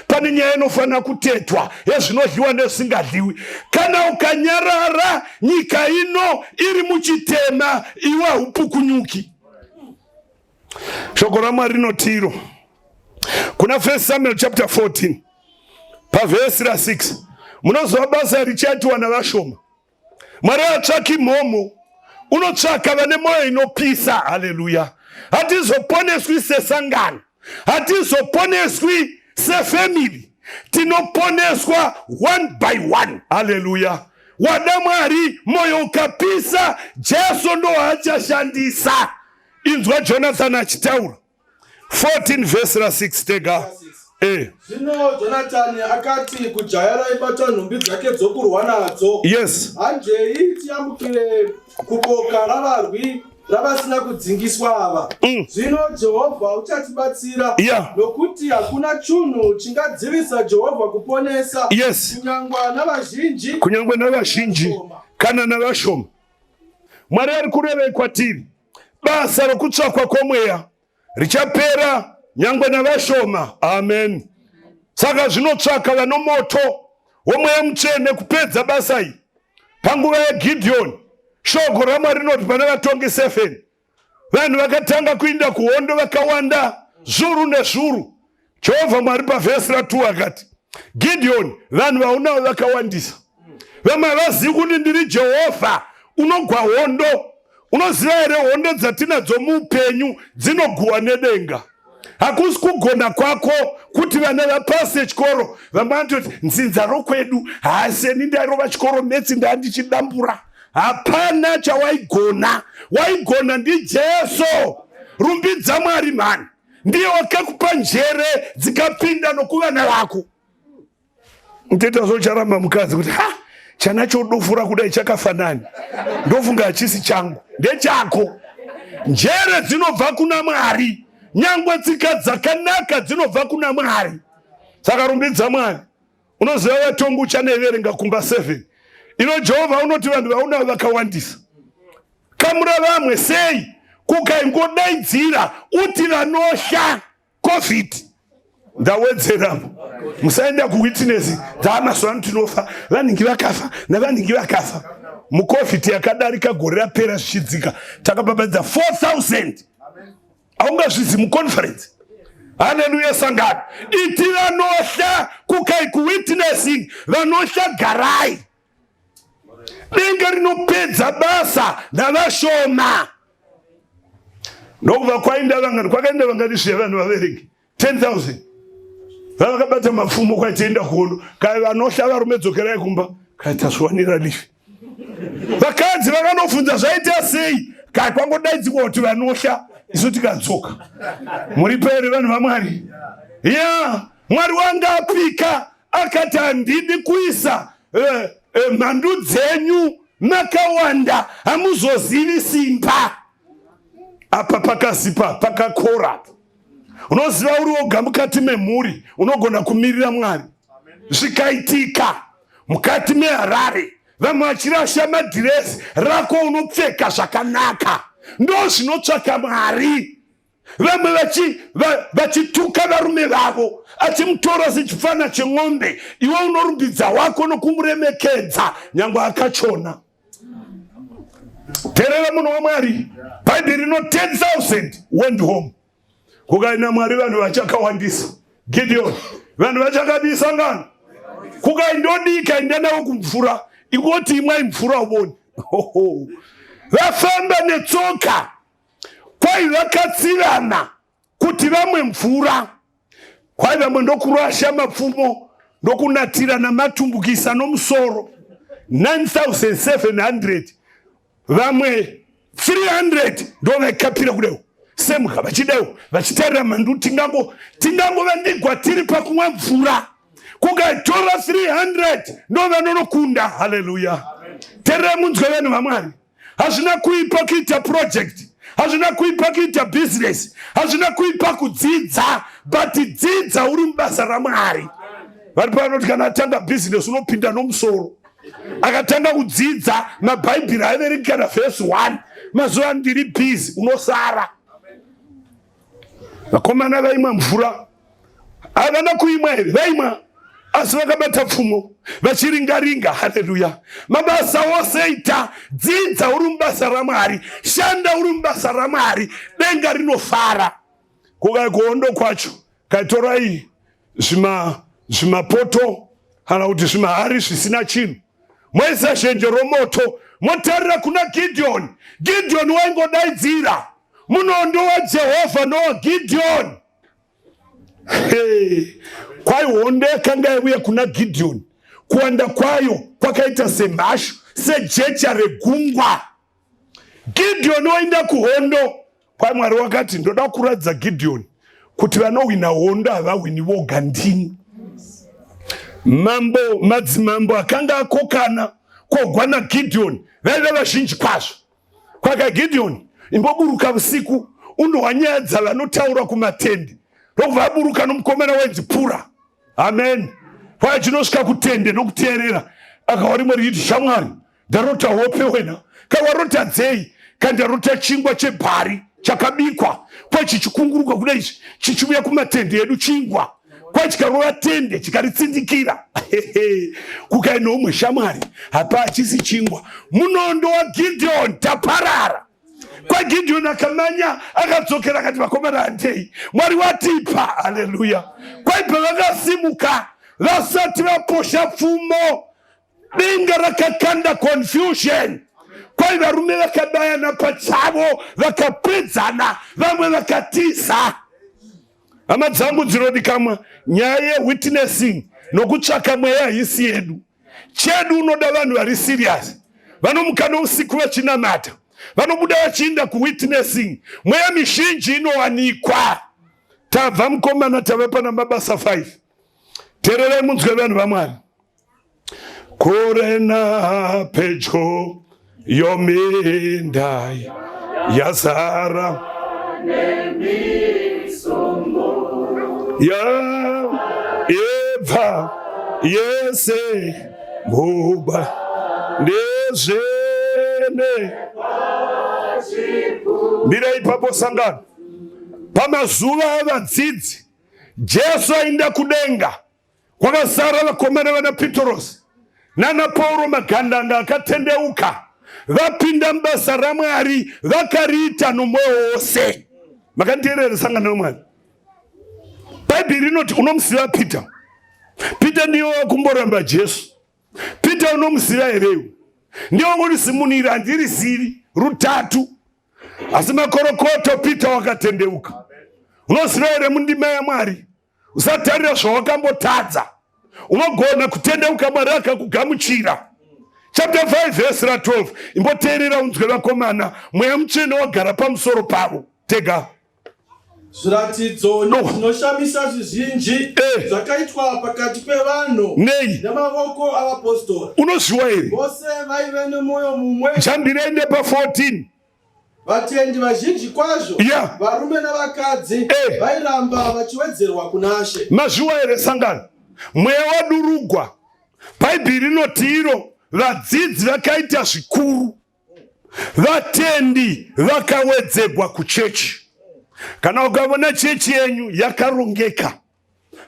Pane nyaya inofanira kutetwa yezvinodyiwa nezvisingadyiwi. Kana ukanyarara, nyika ino iri muchitema, iwe haupukunyuki. Shoko raMwari rinotiro kuna 1 Samuel chapter 14 pavhesi ra6, munozova basa richaitwa navashoma. Mwari haatsvaki mhomho, unotsvaka vane mwoyo inopisa. Haleluya! Hatizoponeswi sesangano, hatizoponeswi sefamily, tinoponeswa one by one. Haleluya! Wada Mwari, mwoyo ukapisa, Jesu ndowaachashandisa. Inzwa Jonathan achitaura 14 vhesi ra6 tega. Eh. Zvino Jonatani akati kujaya raibata nhumbi dzake dzokurwa nadzo, Yes. Hanjei tiyambukire kuboka ravarwi ravasina kudzingiswa ava. Zvino Jehovha uchatibatsira, nokuti hakuna chunhu chingadzivisa Jehovha kuponesa, kunyangwe navazhinji, kunyangwe navazhinji kana navashoma. Mwari ari kurevei kwatiri? Basa rokutsvakwa kwomweya richapera nyangwe navashoma. Amen. Saka zvinotsvaka vanomoto womweya mutsvene kupedza basa iyi. Panguva yaGidheoni, shoko raMwari rinoti pana vatongi 7 vanhu vakatanga kuinda kuhondo vakawanda zvuru nezvuru. Jehovha Mwari pavhesi ra2 akati, Gidheoni, vanhu vaunavo vakawandisa, vamwe havazivi kuti ndiri Jehovha unogwa hondo. Unoziva here hondo dzatinadzo muupenyu dzinoguwa nedenga? Hakusi kugona kwako kuti vana vapase chikoro. Vamwe vanototi nzinza rokwedu haaseni, ndairova chikoro metsi ndandichidambura. Hapana chawaigona, waigona ndiJesu. Rumbidza Mwari mhani, ndiye wakakupa njere dzikapinda nokuvana vako. Muteta zocharamba mukadzi kuti ha, chana chodofura kudai chakafanani, ndofunga hachisi changu, ndechako. Njere dzinobva kuna Mwari, nyangwe tsika dzakanaka dzinobva kuna Mwari. Saka rumbidza Mwari. Unoziva vatongi uchaneverenga kumba 7 ino, Jehovha unoti vanhu vaunavo vakawandisa, kamura vamwe sei kukaingodaidzira uti vanosha COVID. Ndawedzeramo, musaenda kuwitness dzaamazuva ano tinofa, vanhingi vakafa navanhingi vakafa muCovid yakadarika gore rapera zvichidzika, takabhabhadza 4000. Haungazvizi muconference. Haleluya sangano, iti vanohla kukai kuwitnessing, vanohla garai. Denga rinopedza basa navashoma. Ndokubva kwaenda vangani, kwakaenda vangani zviya vanhu vaverengi 10,000 vavakabata mapfumo kwaitienda kuhondo. Kai vanohla varume dzokerai kumba, kai taswanira lifi. Vakadzi vakanobvunza zvaita sei, kai kwangodaidzikwa kuti vanohla, isu tikadzoka. Muri pere vanhu vaMwari? Ya, Mwari wanga apika akati handidi kuisa mhandu dzenyu makawanda, hamuzozivi simba. Apa pakazipa pakakora. Unoziva uri woga mukati memhuri unogona kumirira Mwari. Zvikaitika mukati meHarare, vamwe vachirasha madhiresi, rako unopfeka zvakanaka. Ndo zvinotsvaka Mwari. Vamwe vachituka varume vavo, achimutora sechifana chemombe, iwe unorumbidza wako nokumuremekedza nyangwe akachona. Terera munhu waMwari, Bhaibheri rino 10,000 went home. Kukaina Mwari vanhu vachakawandisa. Gideon, vanhu vachakadii sangano? Kukaindodika inda navo kumvura, ingoti imwai mvura uvone. Vafamba netsoka, kwai vakatsirana kuti vamwe mvura, kwai vamwe ndokurasha mapfumo ndokunatira namatumbukisa nomusoro. 9700 vamwe 300 ndo vaikapira kudewo semga vachidewo vachitarira mhandu, tingangova ndigwa tiri pakumwa mvura. Kukaitora 300 ndo vanonokunda. Haleluya! Tererai munzwe vanhu vaMwari. Hazvina kuipa kuita project, hazvina kuipa kuita business, hazvina kuipa kudzidza, but dzidza uri mubasa raMwari. Vari panoti kana atanga business unopinda nomusoro. Akatanga kudzidza mabhaibheri aiverengi kana vhesi 1, mazuva ndiri busy, unosara. Vakomana vaimwa mvura. Havana kuimwa here? Vaimwa, asi vakabata pfumo vachiringaringa. Haleluya! Mabasa ose ita, dzidza uri mubasa raMwari, shanda uri mubasa raMwari, denga rinofara. Kukai kuhondo kwacho kaitorai zvima zvimapoto kana kuti zvimahari zvisina chinhu moisa zhenje romoto motarira kuna Gideon. Gideon waingodaidzira munondo waJehovha nowaGideon. Hey, kwai hondo yakanga yauya kuna Gideon, kuwanda kwayo kwakaita semhashu sejecha regungwa. Gideon waenda kuhondo kwai Mwari wakati ndoda kuratidza Gideon kuti vanohwina hondo havahwini voga, ndini mambo. Madzimambo akanga akokana kogwa naGideon vaive vazhinji kwazvo. Kwaka Gideon imboburuka usiku undohwa nyaya dzavanotaura kumatende. Ndokubva aburuka nomukomana wainzi Pura. Amen. Kwaya chinosvika kutende nokuteerera akawa rimwe richiti shamwari ndarota hope wena. Kawarota dzei? Kandarota chingwa chebhari chakabikwa kwachichikunguruka kuda izvi chichiuya kumatende edu chingwa kwachikarova tende chikaritsindikira kukai noumwe shamwari hapa hachisi chingwa munondo waGideon taparara kwaGideon akamanya akadzokera akati vakomana handei Mwari watipa haleluya kwaibva vakasimuka vasati vaposha pfumo denga rakakanda confusion kwai varume vakabayana pachavo vakapedzana vamwe vakatiza. Hama dzangu dzinodikamwa, nyaya yewitnessing nokutsvaka mweya haisi yedu. Chedu unoda vanhu vari serious, vanomuka nousiku vachinamata, vanobuda vachiinda kuwitnessing. Mweya mizhinji inowanikwa. Tabva mukomana, tava pana Mabasa 5. Tererai munzwe vanhu vaMwari. Kure napedyo yominda yazara ya ibva yese mhuba ndezvene. Mira ipapo sangano. Pamazuva avadzidzi Jesu ainda kudenga kwakazara vakomana vana Pitorosi nana Pauro magandanga akatendeuka vapinda mubasa raMwari vakariita nomwoyo wose. Makanditeerera sangano raMwari. Bhaibheri rinoti unomuziva Peter. Peter ndiye wakumboramba Jesu. Peter unomuziva here iwe? Ndiye wangondisimunira handirizivi rutatu. Asi makorokoto Peter wakatendeuka. Unoziva here mundima yaMwari usatarira zvawakambotadza unogona kutendeuka Mwari akakugamuchira. Chapter 5 verse ra 12 imboteerera unzwe vakomana mweya mutsvene wagara pamusoro pavo tega. Zviratidzo zvinoshamisa zvizhinji zvakaitwa pakati pevanhu nei nemavoko avapostori. Unozviwa here? Vose vaive nemwoyo mumwe. Jambira ende pa 14. Vatendi vazhinji kwazvo, varume navakadzi, vairamba vachiwedzerwa kunaShe. Mazviwa here sangano? Mweya wadurugwa. Bhaibheri rinoti iro vadzidzi vakaita zvikuru. Vatendi vakawedzegwa kuchechi. Kana ukavona chechi yenyu yakarongeka,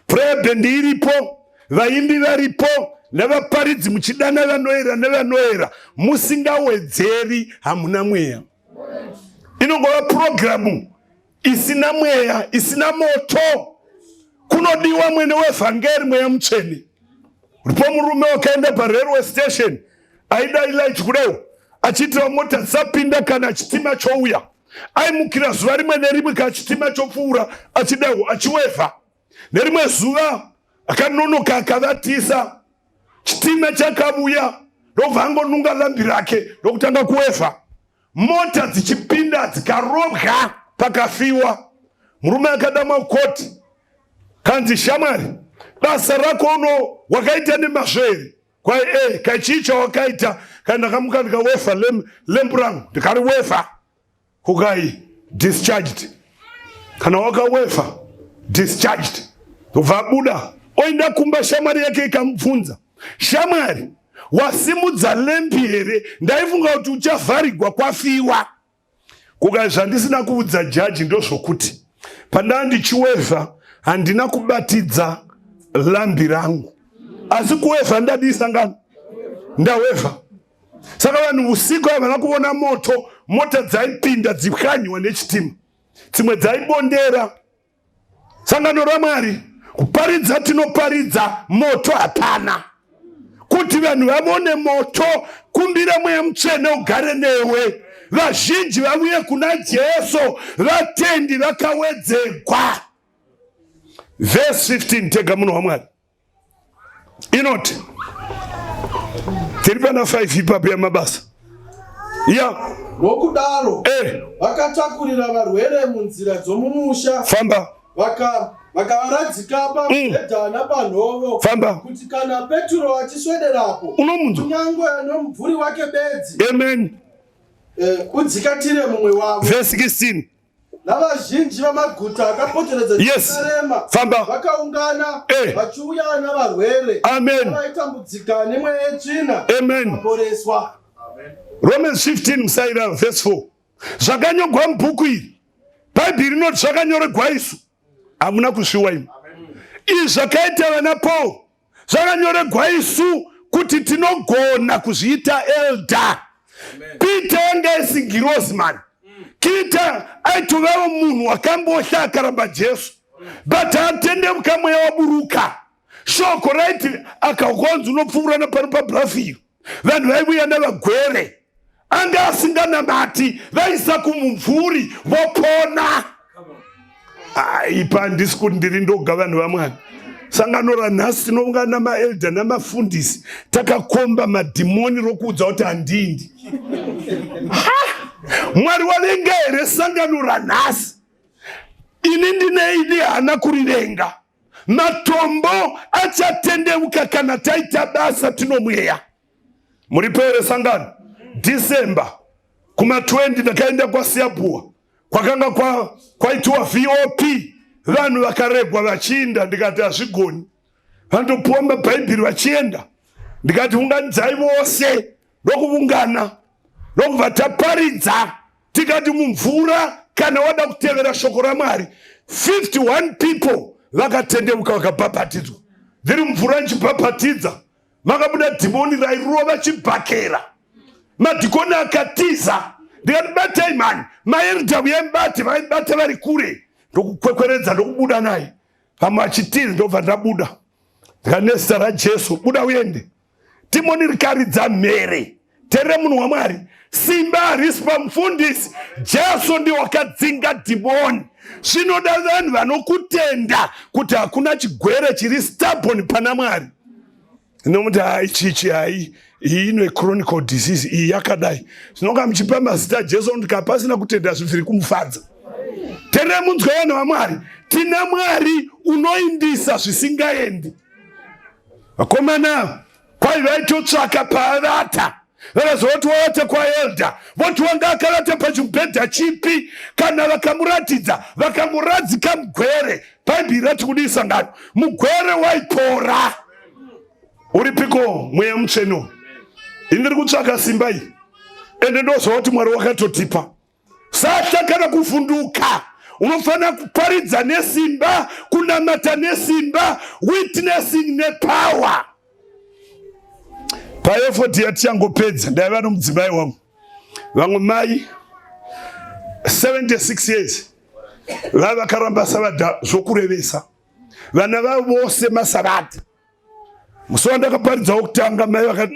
prayer band iripo, vaimbi varipo, nevaparidzi muchidana vanoera nevanoera, musingawedzeri hamuna mweya. Inongova purogiramu isina mweya, isina moto. Kunodiwa mwene wevhangeri, mweya mutsvene. Ripo murume wakaenda parailway station aida light kudai achiitira mota dzisapinda kana chitima chouya. Aimukira zuva rimwe nerimwe kana chitima chopfuura achidaiwo achiwevha. Nerimwe zuva akanonoka akavatisa chitima chakavuya ndobva angonunga lambi rake ndokutanga kuwevha. Mota dzichipinda dzikarobwa pakafiwa. Murume akadamwa kukoti kanzi, shamwari, basa rako uno wakaita nemazvo here? Kwai e kai chii chawakaita? Kai ndakamuka ndikawefa lembu rangu ndikariwefa. Kukai discharged. Kana wakawefa discharged. Ndobva abuda oenda kumba, shamwari yake ikamubvunza, shamwari, wasimudza lembi here? Ndaifunga kuti uchavharigwa kwafiwa. Kukai zvandisina kuudza jaji ndozvokuti pandaa ndichiwevha Handina kubatidza lambi rangu, asi kuwevha ndadii sangano ndawevha. Saka vanhu usiku havana kuvona moto, mota dzaipinda dzipwanyiwa nechitima, dzimwe dzaibondera. Sangano raMwari kuparidza, tinoparidza moto hapana. Kuti vanhu vavone moto, kumbira Mweya Mutsvene ugare newe, vazhinji vavuye kuna Jesu, vatendi vakawedzegwa. Vhesi 15, tega munhu waMwari, inoti tiri pana 5 ipapo yamabasa ya Nokudaro vakatakurira varwere munzira dzomumusha. Famba. Vakavaradzika pamubhedha napanhovo. Famba. Kuti kana Petro achiswederapo, unomunzwa kunyange nomumvuri wake bedzi. Amen. Udzikatire mumwe wavo. Verse 16. Navazhinji vamaguta akapoteredza Jerusalema Famba. Vakaungana vachiuya navarwere. Amen. Vaitambudzika nemweya yetsvina. Amen. Vaporeswa. Romans 15 musaira verse 4. Zvakanyogwa mubhuku iri. Bhaibheri rinoti zvakanyoregwa isu. Hamuna kuzviwa imi. Izvi zvakaita vana Paul zvakanyoregwa isu kuti tinogona kuzviita elder. Peter yanga isi ngirozi mani. Peter aitovawo munhu wakambohla akaramba Jesu, but atendeuka mweya waburuka. Shoko raiti akagonzi unopfuura napano pabhurafiro, vanhu vaivuya navagwere anga asinganamati, vaisa kumumvuri vopona. Ipa handisi kuti ndiri ndoga, vanhu vaMwari. Sangano ranhasi tinoungana namaelda namafundisi takakomba madhimoni rokuudza kuti handindi. Mwari wavenga here sangano ranhasi? Ini ndine idi hana kurivenga. Matombo achatendeuka kana taita basa tinomweya. Muripo here sangano? December kuma 20 ndakaenda kwaSiabuwa, kwakanga kwaitiwa VOP, vanhu vakaregwa vachiinda. Ndikati hazvigoni, vandopuwa mabhaibheri vachienda. Ndikati unganidzai vose, ndokuvungana, ndokubva taparidza. Tikati mumvura kana wada kutevera shoko raMwari. 51 people vakatendeuka vakabhabhatidzwa. Ndiri mumvura ndichibhabhatidza, makabuda dhimoni rairova chibhakera, madhikoni akatiza. Ndikati batai mani maerda, uyai mubate. Vaibata vari kure, ndokukwekweredza, ndokubuda naye, vamwe vachitiza. Ndobva ndabuda, ndikati nezita raJesu buda uende. Dhimoni rikaridza mhere. Terere munhu waMwari, simba harisi pamufundisi. Jesu ndiwo wakadzinga dhimoni. Zvinoda vanhu vanokutenda kuti hakuna chigwere chiri stubborn pana Mwari. Inomuti hai chichi hai iyi ino chronical disease iyi yakadai. Zvinonga muchipa mazita Jesu kuti pasina kutenda zvibviri kumufadza. Terere munzwe vanhu vaMwari, tina Mwari unoindisa zvisingaendi. Vakomana kwai vaitotsvaka paavata, vakazoti wavata kwaelda, voti wanga akavata pachimubhedha chipi. Kana vakamuratidza, vakamuradzika mugwere. Bhaibheri rati kudii sangano? Mugwere waipora. Uripiko mweya mutsvene? Ini ndiri kutsvaka simba iyi, ende ndozva kuti Mwari wakatotipa. Sasha kana kuvhunduka, unofanira kuparidza nesimba, kunamata nesimba, witnessing nepower. Paefoti yatichangopedza, ndaiva nomudzimai wangu, vamwe mai 76 years, vaiva vakaramba savadha zvokurevesa, vana vavo vose masavadha. Musi wandakaparidza wokutanga, mai vakati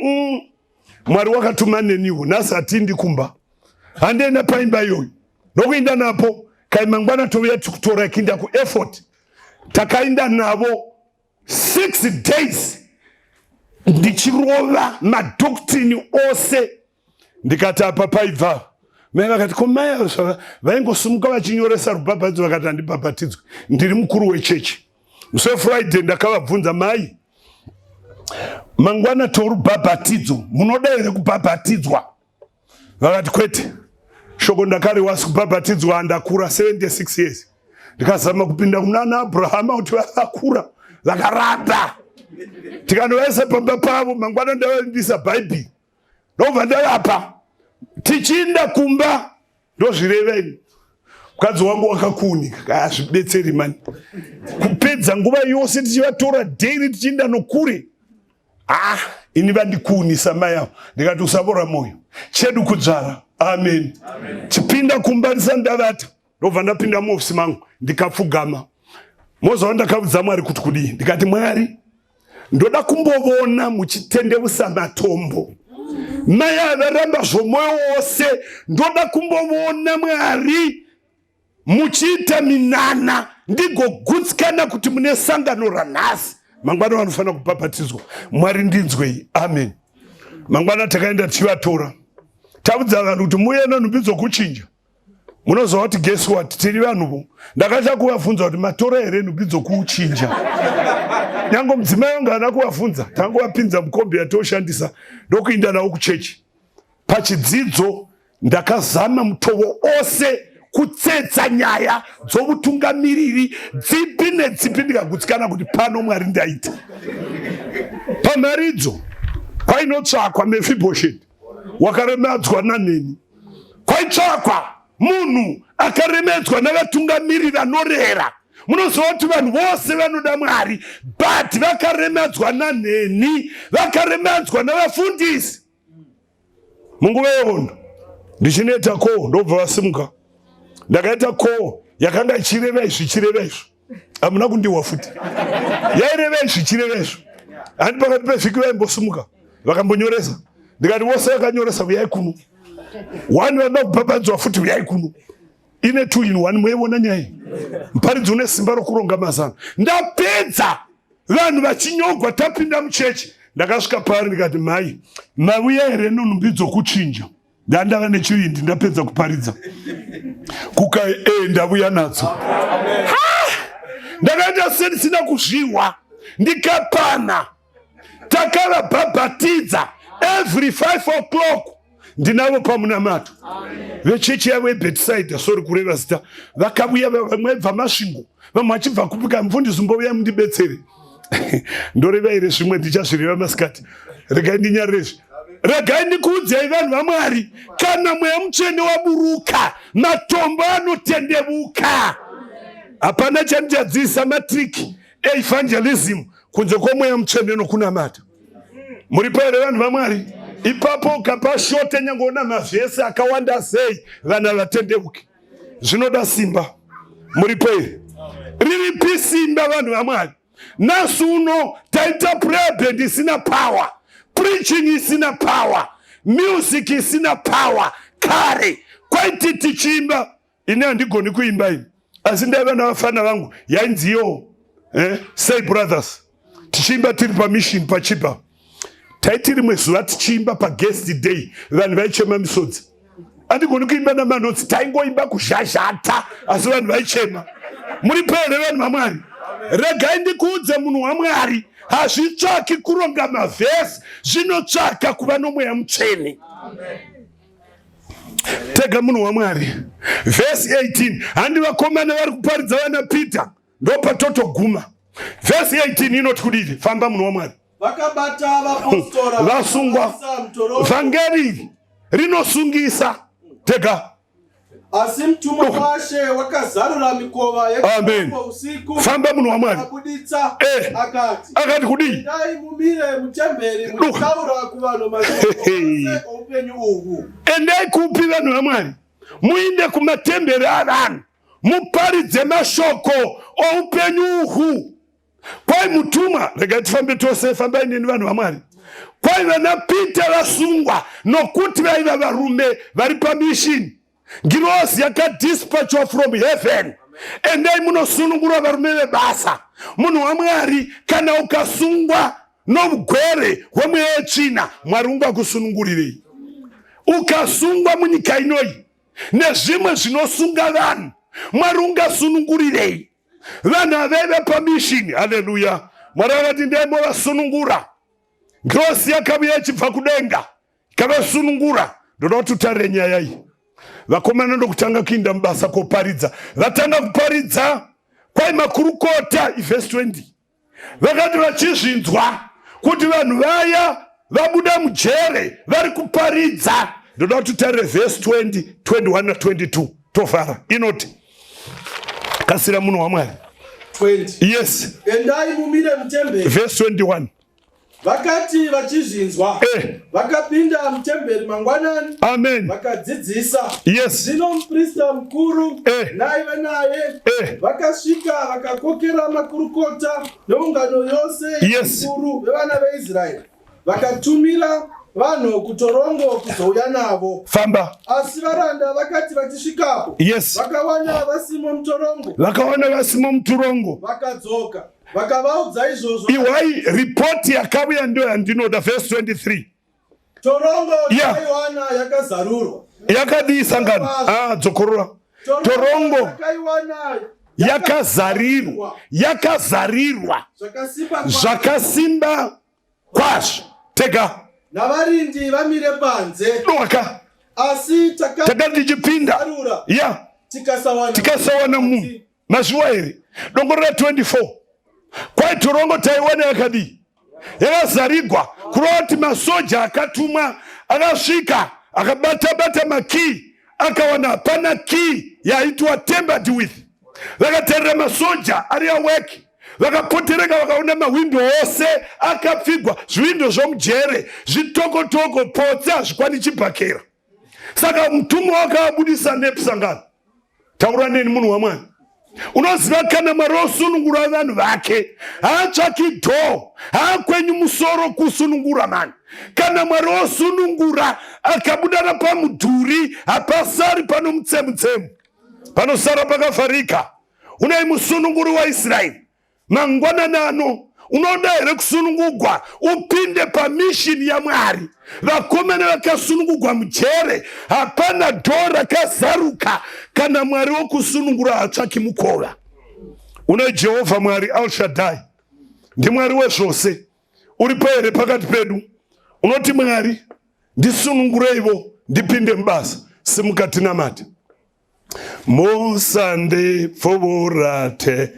Mwari wakatuma neniwo, nhasi hatindi kumba, handienda paimba iyoyo ndokuinda napo kai mangwana touya tikutora kuinda kueffort. Takainda navo 6 days ndichirova madoctrini ose. Ndikati apa paibva mai vakati ko mai vaingosimuka vachinyoresa rubhabhatidzo. Vakati handibhabhatidzwe, ndiri mukuru wechechi. Musi weFriday ndakavabvunza, mai mangwana torubhabhatidzo, munoda here kubhabhatidzwa? Vakati kwete, shoko ndakariwa, asi kubhabhatidzwa handakura 76 years. Ndikazama kupinda kunana Abrahama kuti vakakura, vakaramba. Tikanovaisa pamba pavo, mangwana ndavaindisa bhaibheri, ndobva ndavapa. Tichiinda kumba, ndozvireva ini. Mukadzi wangu wakakuunika, hazvibetseri mani kupedza nguva yose tichivatora daily tichienda nokure. Ah, ini vandikuunisa mai avo. Ndikati usavora mwoyo, chedu kudzvara. Amen. Chipinda kumba ndisati ndavata, ndobva ndapinda muofisi mangu ndikapfugama. Mozawa ndakabvudza Mwari kuti kudii, ndikati Mwari, ndoda kumbovona muchitendeusa matombo. Mai avaramba zvomwoyo wose, ndoda kumbovona Mwari muchiita minana, ndigogutsikana kuti mune sangano ranhasi. Mangwana vanofanira kubhabhatidzwa. Mwari ndinzwei. Amen. Mangwana takaenda tichivatora, taudza vanhu kuti muuye nenhumbi dzokuchinja. Munoziva kuti guess what, tiri vanhuvo. Ndakatya kuvabvunza kuti matora here nhumbi dzokuchinja. Nyange mudzimai wangu haana kuvabvunza, tangovapinza mukombi yatoshandisa ndokuinda navo kuchechi. Pachidzidzo ndakazama mutovo ose kutsetsa nyaya dzovutungamiriri dzipi nedzipi, ndikagutsikana kuti pano Mwari ndaita. Pamharidzo kwainotsvakwa Mefibhosheti wakaremadzwa naneni, kwaitsvakwa munhu akaremedzwa navatungamiri vanorera. Munoziva kuti vanhu vose vanoda Mwari, but vakaremadzwa nanheni, vakaremadzwa navafundisi. Munguva yehondo ndichinoita koo, ndobva vasimuka. Ndakaita koo yakanga ichireva izvi ichireva izvo, hamuna kundiwa futi, yaireva izvi ichireva izvo. Handi pakati pevhiki vaimbosimuka vakambonyoresa, ndikati vose vakanyoresa uyai kuno, one vanoda kubhabhadzwa futi uyai kuno. Ine 2 in 1, moiona nyaya muparidzi une simba rokuronga mazano. Ndapedza vanhu vachinyogwa, tapinda muchechi. Ndakasvika paari ndikati, mai, mauya here nenhumbi dzokuchinja? Ndandava nechivindi, ndapedza kuparidza kuka e ndavuya nadzo. Ndakaita sendisina kuzvihwa, ndikapana. Takavabhabhatidza every 5 o'clock ndinavo pamunamato. Vechechi yavo yeBethsaida, sorry kureva zita, vakavuya vamwe vaibva Masvingo, vamwe vachibva kupika. Mufundisi mbovuya mundibetsere. Ndoreva here zvimwe, ndichazvireva masikati. Regai ndinyarire izvi. Regai ndikuudzei vanhu vaMwari, kana mweya mutsvene waburuka, matombo anotendevuka. Hapana chandichadziisa matriki evangelism kunze kwomweya mutsvene nokunamata. Muripo here vanhu vaMwari? Ipapo ukapa shote nyange una mavhesi akawanda sei, vana vatendeuke. Zvinoda simba. Muripo here? Riripi simba vanhu vaMwari? Nhasi uno taita prayer band isina power, preaching isina power, music isina power. Kare kwaiti tichiimba, ini handigoni kuimba ini, asi ndaiva navafana vangu yainziyo Say Brothers, tichiimba tiri pamission pachipa. Taiti rimwe zuva tichiimba paguest day, vanhu vaichema misodzi. Handigoni kuimba namanotsi, taingoimba kuzhazhata, asi vanhu vaichema. Muri here vanhu vaMwari? Regai ndikuudze munhu waMwari, hazvitsvaki kuronga mavhesi, zvinotsvaka kuva nomweya mutsvene. Tega munhu waMwari. Vhesi 18, handi vakomana vari kuparidza vana Peter, ndopatotoguma. Vhesi 18 inoti kudii? Famba munhu waMwari. Vakabata vapostora vasungwa. Vhangeri rinosungisa. Tega. Asi mutumwa waShe wakazarura mikova Amen. usiku. Famba munhu waMwari. Akabuditsa akati. Akati kudii? Endai mumire mutemberi muchitaura kuvanhu mashoko ose oupenyu uhu. Endai kupi vanhu vaMwari? Muinde kumatemberi avanhu muparidze mashoko oupenyu uhu. Kwai mutumwa, regai tifambe tose, fambai neni vanhu vaMwari. Kwai vana Peter vasungwa nokuti vaiva varume vari pamishini. Ngirozi yakadispatchwa from heaven. Endai munosunungura varume vebasa. Munhu waMwari, kana ukasungwa nougwere hwemweya yetsvina, Mwari ungakusunungurirei? Ukasungwa munyika inoyi nezvimwe zvinosunga vanhu, Mwari ungasunungurirei? Vanhu avaiva pamishini. Haleluya. Mwari akati ndaimbovansunungura. Ngirozi yakavuya ichibva kudenga ikavasunungura. Ndoda kuti utarire nyaya iyi. Vakomana ndokutanga kuinda mubasa koparidza. Vatanga kuparidza kwai makurukota, ivhesi 20. Vakati vachizvinzwa kuti vanhu vaya vabuda mujere vari kuparidza. Ndoda kuti utarire vhesi 20, 21 na 22 tovhara. Inoti, Kasira munhu waMwari. 20. Yes. Endai mumire mutemberi. Verse 21. Vakati vachizvinzwa, vakapinda mutemberi mangwanani. Amen. Vakadzidzisa. Yes. Zvino muprista mukuru naive naye vakasvika vakakokera makurukota neungano yose yevakuru vevana veIsraeri, vakatumira vanhu kutorongo kuzouya navo. Famba. Asi varanda vakati vachisvikapo, vakawana vasimo mutorongo. Vakawana vasimo mutorongo. Vakadzoka vakavaudza izvozvo. Ihwai ripoti yakauya ndiyo yandinoda. Verse 23. Torongo takaiwana yakazarurwa. Yakadii sangano? Ah, dzokorora. Torongo takaiwana yakazarirwa, yakazarirwa zvakasimba kwazvo. Tega. Navarindi vamire panze. Doka. Asi takati tichipinda, ya, tikasawana munhu. Mazviwa here? Dongorora 24. Kwai torongo taiwana yakadii? Yakazarigwa. Kureva kuti masoja akatumwa akasvika akabata bata makii, akawana hapana kii yaitwa tampered with. Vakatarira masoja ari awake, vakapotereka, vakaona mahwindo ose akapfigwa, zviwindo zvomujere zvitokotoko, potse hazvikwani chibhakera. Saka mutumwa wakavabudisa nepisangano. Taura neni munhu waMwari. Unoziva kana Mwari osunungura vanhu vake, haatsvaki dhoo, haakwenyu musoro kusunungura mani. Kana Mwari osunungura akabuda napamudhuri, hapasari pano mutsemutsemu, panosara pakavharika. Unai musununguri waIsraeri. Mangwanani ano unoda here kusunungugwa upinde pamishini yaMwari? Vakomana vakasunungugwa mujere, hapana dhoo rakazaruka. Kana Mwari wokusunungura hatsvaki mukova. Une Jehovha Mwari Al Shaddai, ndiMwari wezvose. Uripo here pakati pedu? Unoti Mwari ndisunungureivo ndipinde mubasa. Simuka tinamate. Musandipfuburate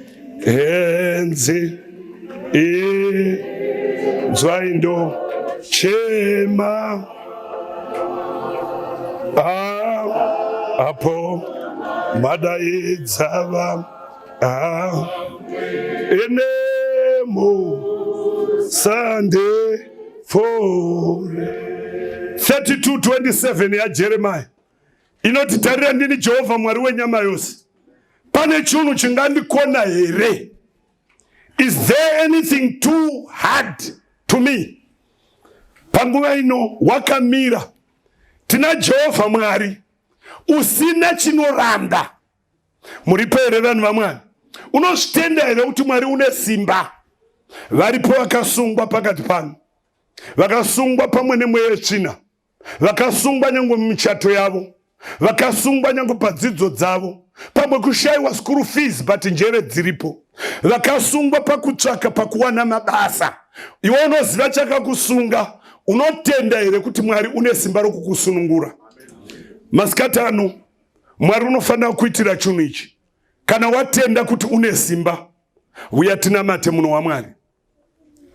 henzi inzwai ndochema apo madaidzava ine musandipfuure. 32:27 yaJeremiah inoti, tarira ndini Jehovha Mwari wenyama yose, pane chinhu chingandikona here? Is there anything too hard to me? Panguva ino wakamira tina Jehovha Mwari usina chinoramba. Muripo here vanhu vaMwari? Unozvitenda here kuti Mwari une simba? Varipo vakasungwa pakati pano, vakasungwa pamwe nemweya yetsvina, vakasungwa nyange mumichato yavo, vakasungwa nyange padzidzo dzavo, pamwe kushayiwa school fees, but njere dziripo, vakasungwa pakutsvaka pakuwana mabasa. Iwe unoziva chakakusunga. Unotenda here kuti Mwari une simba rokukusunungura? Masikati ano Mwari unofanira kuitira chinhu ichi. Kana watenda kuti une simba, uya tinamate munhu waMwari.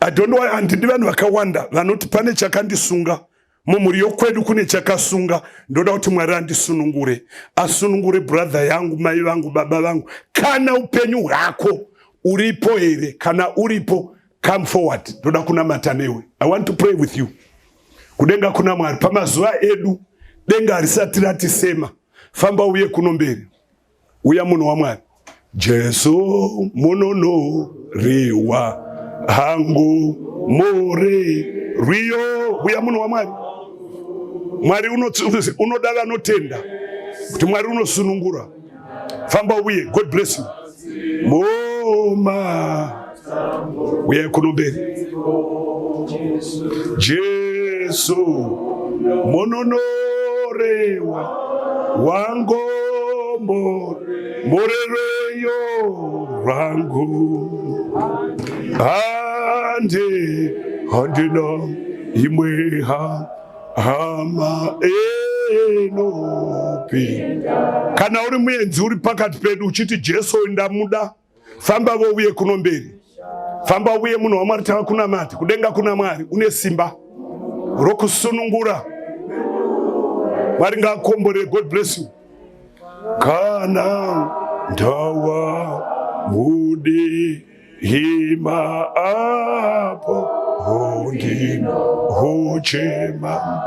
I don't know, handidi vanhu vakawanda vanoti pane chakandisunga mumhuri yokwedu, kune chakasunga, ndoda kuti Mwari andisunungure, asunungure brother yangu, mai vangu, baba vangu. Kana upenyu hwako uripo here? Kana uripo, come forward, ndoda kunamata newe. I want to pray with you. Kudenga kuna Mwari. Pamazuva edu denga harisati ratisema. Famba uye kuno mberi, uya munhu waMwari. Jesu munonoriwa hangu muri rwiyo. Uya munhu waMwari. Mwari unoda vanotenda kuti Mwari unosunungura. Famba uye. God bless you. Moma uye kuno mberi. Jesu munonorewa wangombo morereyo rwangu, handi handina imwe hama enopi. Kana uri muenzi uri pakati pedu uchiti Jesu ndamuda, famba vo uye kuno mberi. Famba uye munhu waMwari, tava kunamata. Kudenga kuna Mwari une simba rokusunungura. Mwari ngaakomborere. God bless you. Kana Ndawa mudi hima apo hondino hochema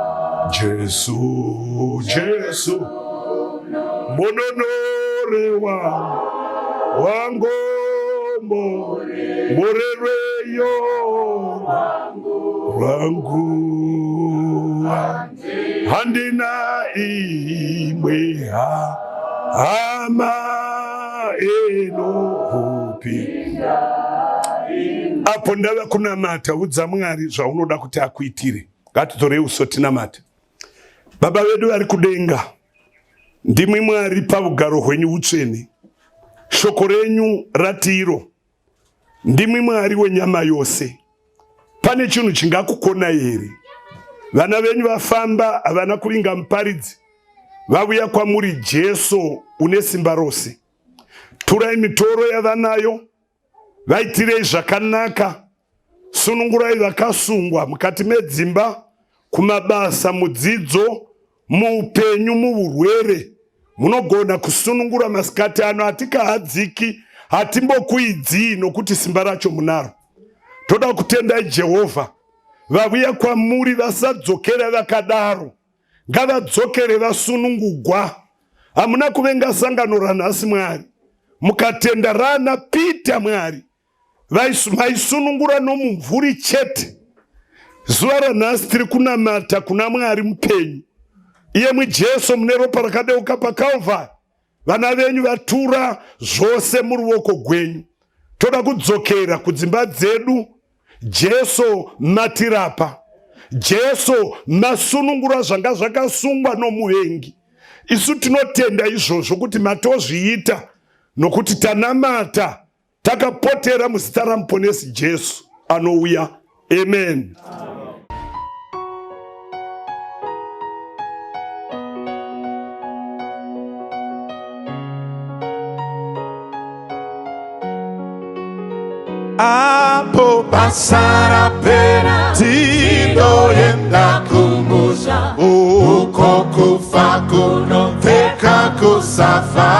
Jesu Jesu munonorewa wangombo murerweyo rwangu handina imwe hama inohupi apo ndava kunamata udza mwari zvaunoda kuti akuitire ngatidzorei uso tinamate baba vedu vari kudenga ndimwi mwari pavugaro hwenyu hutsvene shoko renyu ratiro Ndimwi Mwari wenyama yose. Pane chinhu chingakukonai here? Vana venyu vafamba, havana kuvinga muparidzi, vavuya kwamuri Jesu une simba rose. Turai mitoro yavanayo, vaitirei zvakanaka, sunungurai vakasungwa mukati medzimba, kumabasa, mudzidzo, muupenyu muurwere munogona kusunungura masikati ano hatikahadziki hatimbokuidzii nokuti simba racho munaro toda kutendai jehovha vavuya kwamuri vasadzokera vakadaro ngavadzokere vasunungugwa hamuna kuvenga sangano ranhasi mwari mukatenda rana pita mwari Vaisunungura nomumvuri chete. Zuva ranhasi tiri kunamata kuna Mwari mupenyu, iyemwi Jesu mune ropa rakadeuka paKalvari. Vana venyu vatura zvose muruoko gwenyu. Toda kudzokera kudzimba dzedu. Jesu matirapa. Jesu masunungura zvanga zvakasungwa nomuvengi. Isu tinotenda izvozvo kuti matozviita nokuti tanamata Takapotera muzita raMuponesi Jesu anouya. Amen. Apo basa rapera tinoenda kumusha uko kufa kunopfeka kusafa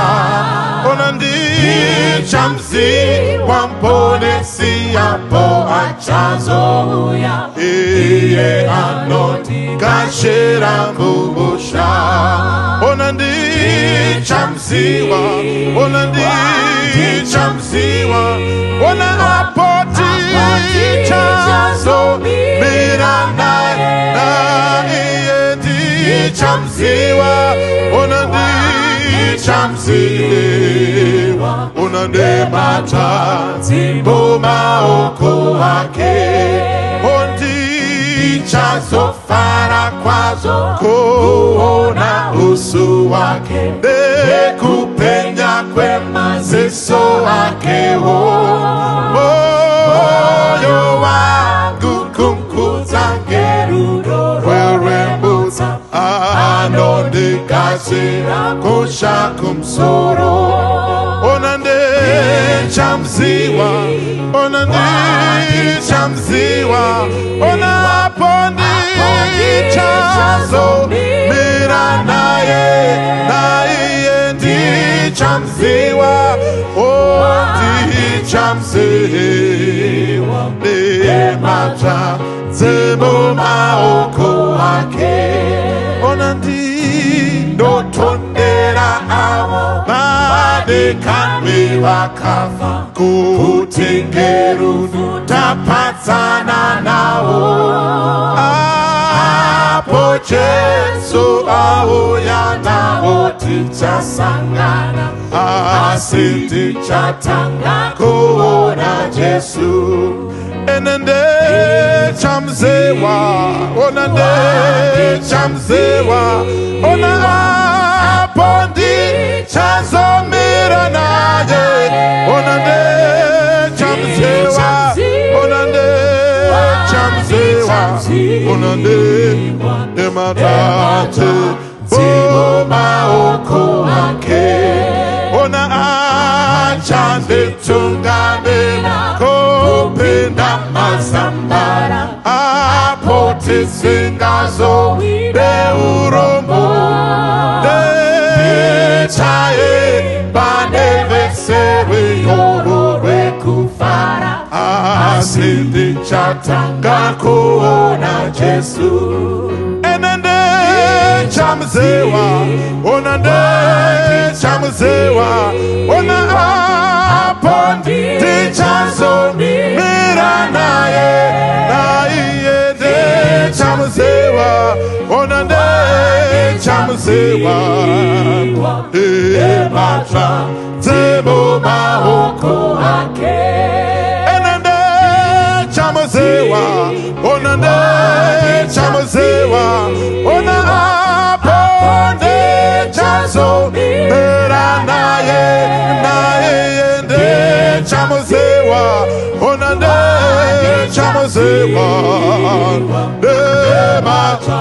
ona ndichamziwa mponesi apo achazouya iye anondigashira kumusha ona ndichamziwa ona ndichamziwa ona apo tichazomira naye naiye ndichamziwa ona ndichamziwa ona ndebata mumaoko ake ondichazofara kwazvo kuona usu wake nekupenya kwemaziso akewo moyo wangu kumkudza ngerudo rwerembudza anondigadzira kosha kumsoro ona ndichamziwa ona ndichamziwa ona apo ndichazomira naye naiye ndichamziwa o ndichamziwa nematsva dzemumaoko ake ona ndinotondera avo vadikanwi vakafa kuti ngerudo tapatsana nawo apo Jesu auya navo tichasangana asi tichatanga kuona Jesu enende chamzewa ona ndechamzewa ona apo ndichazomira naye ona ndechamzewa ona ndechamzewa ona ndematate mumaoko ake ona achanditungamira kupinda mazambara apo tisingazobe urombo ndichaimba neve. Ndichatanga kuona Jesu. Ene ndichamuziwa, ona ndichamuziwa, ona apo ndichazomira naye, naiye ndichamuziwa, ona ndichamuziwa, nembatsva dzemumaoko ake. Ene ndichamuziwa, ona ndichamuziwa, ona apo ndichazomira naye, naye ndichamuziwa, ona ndichamuziwa, nembatsva.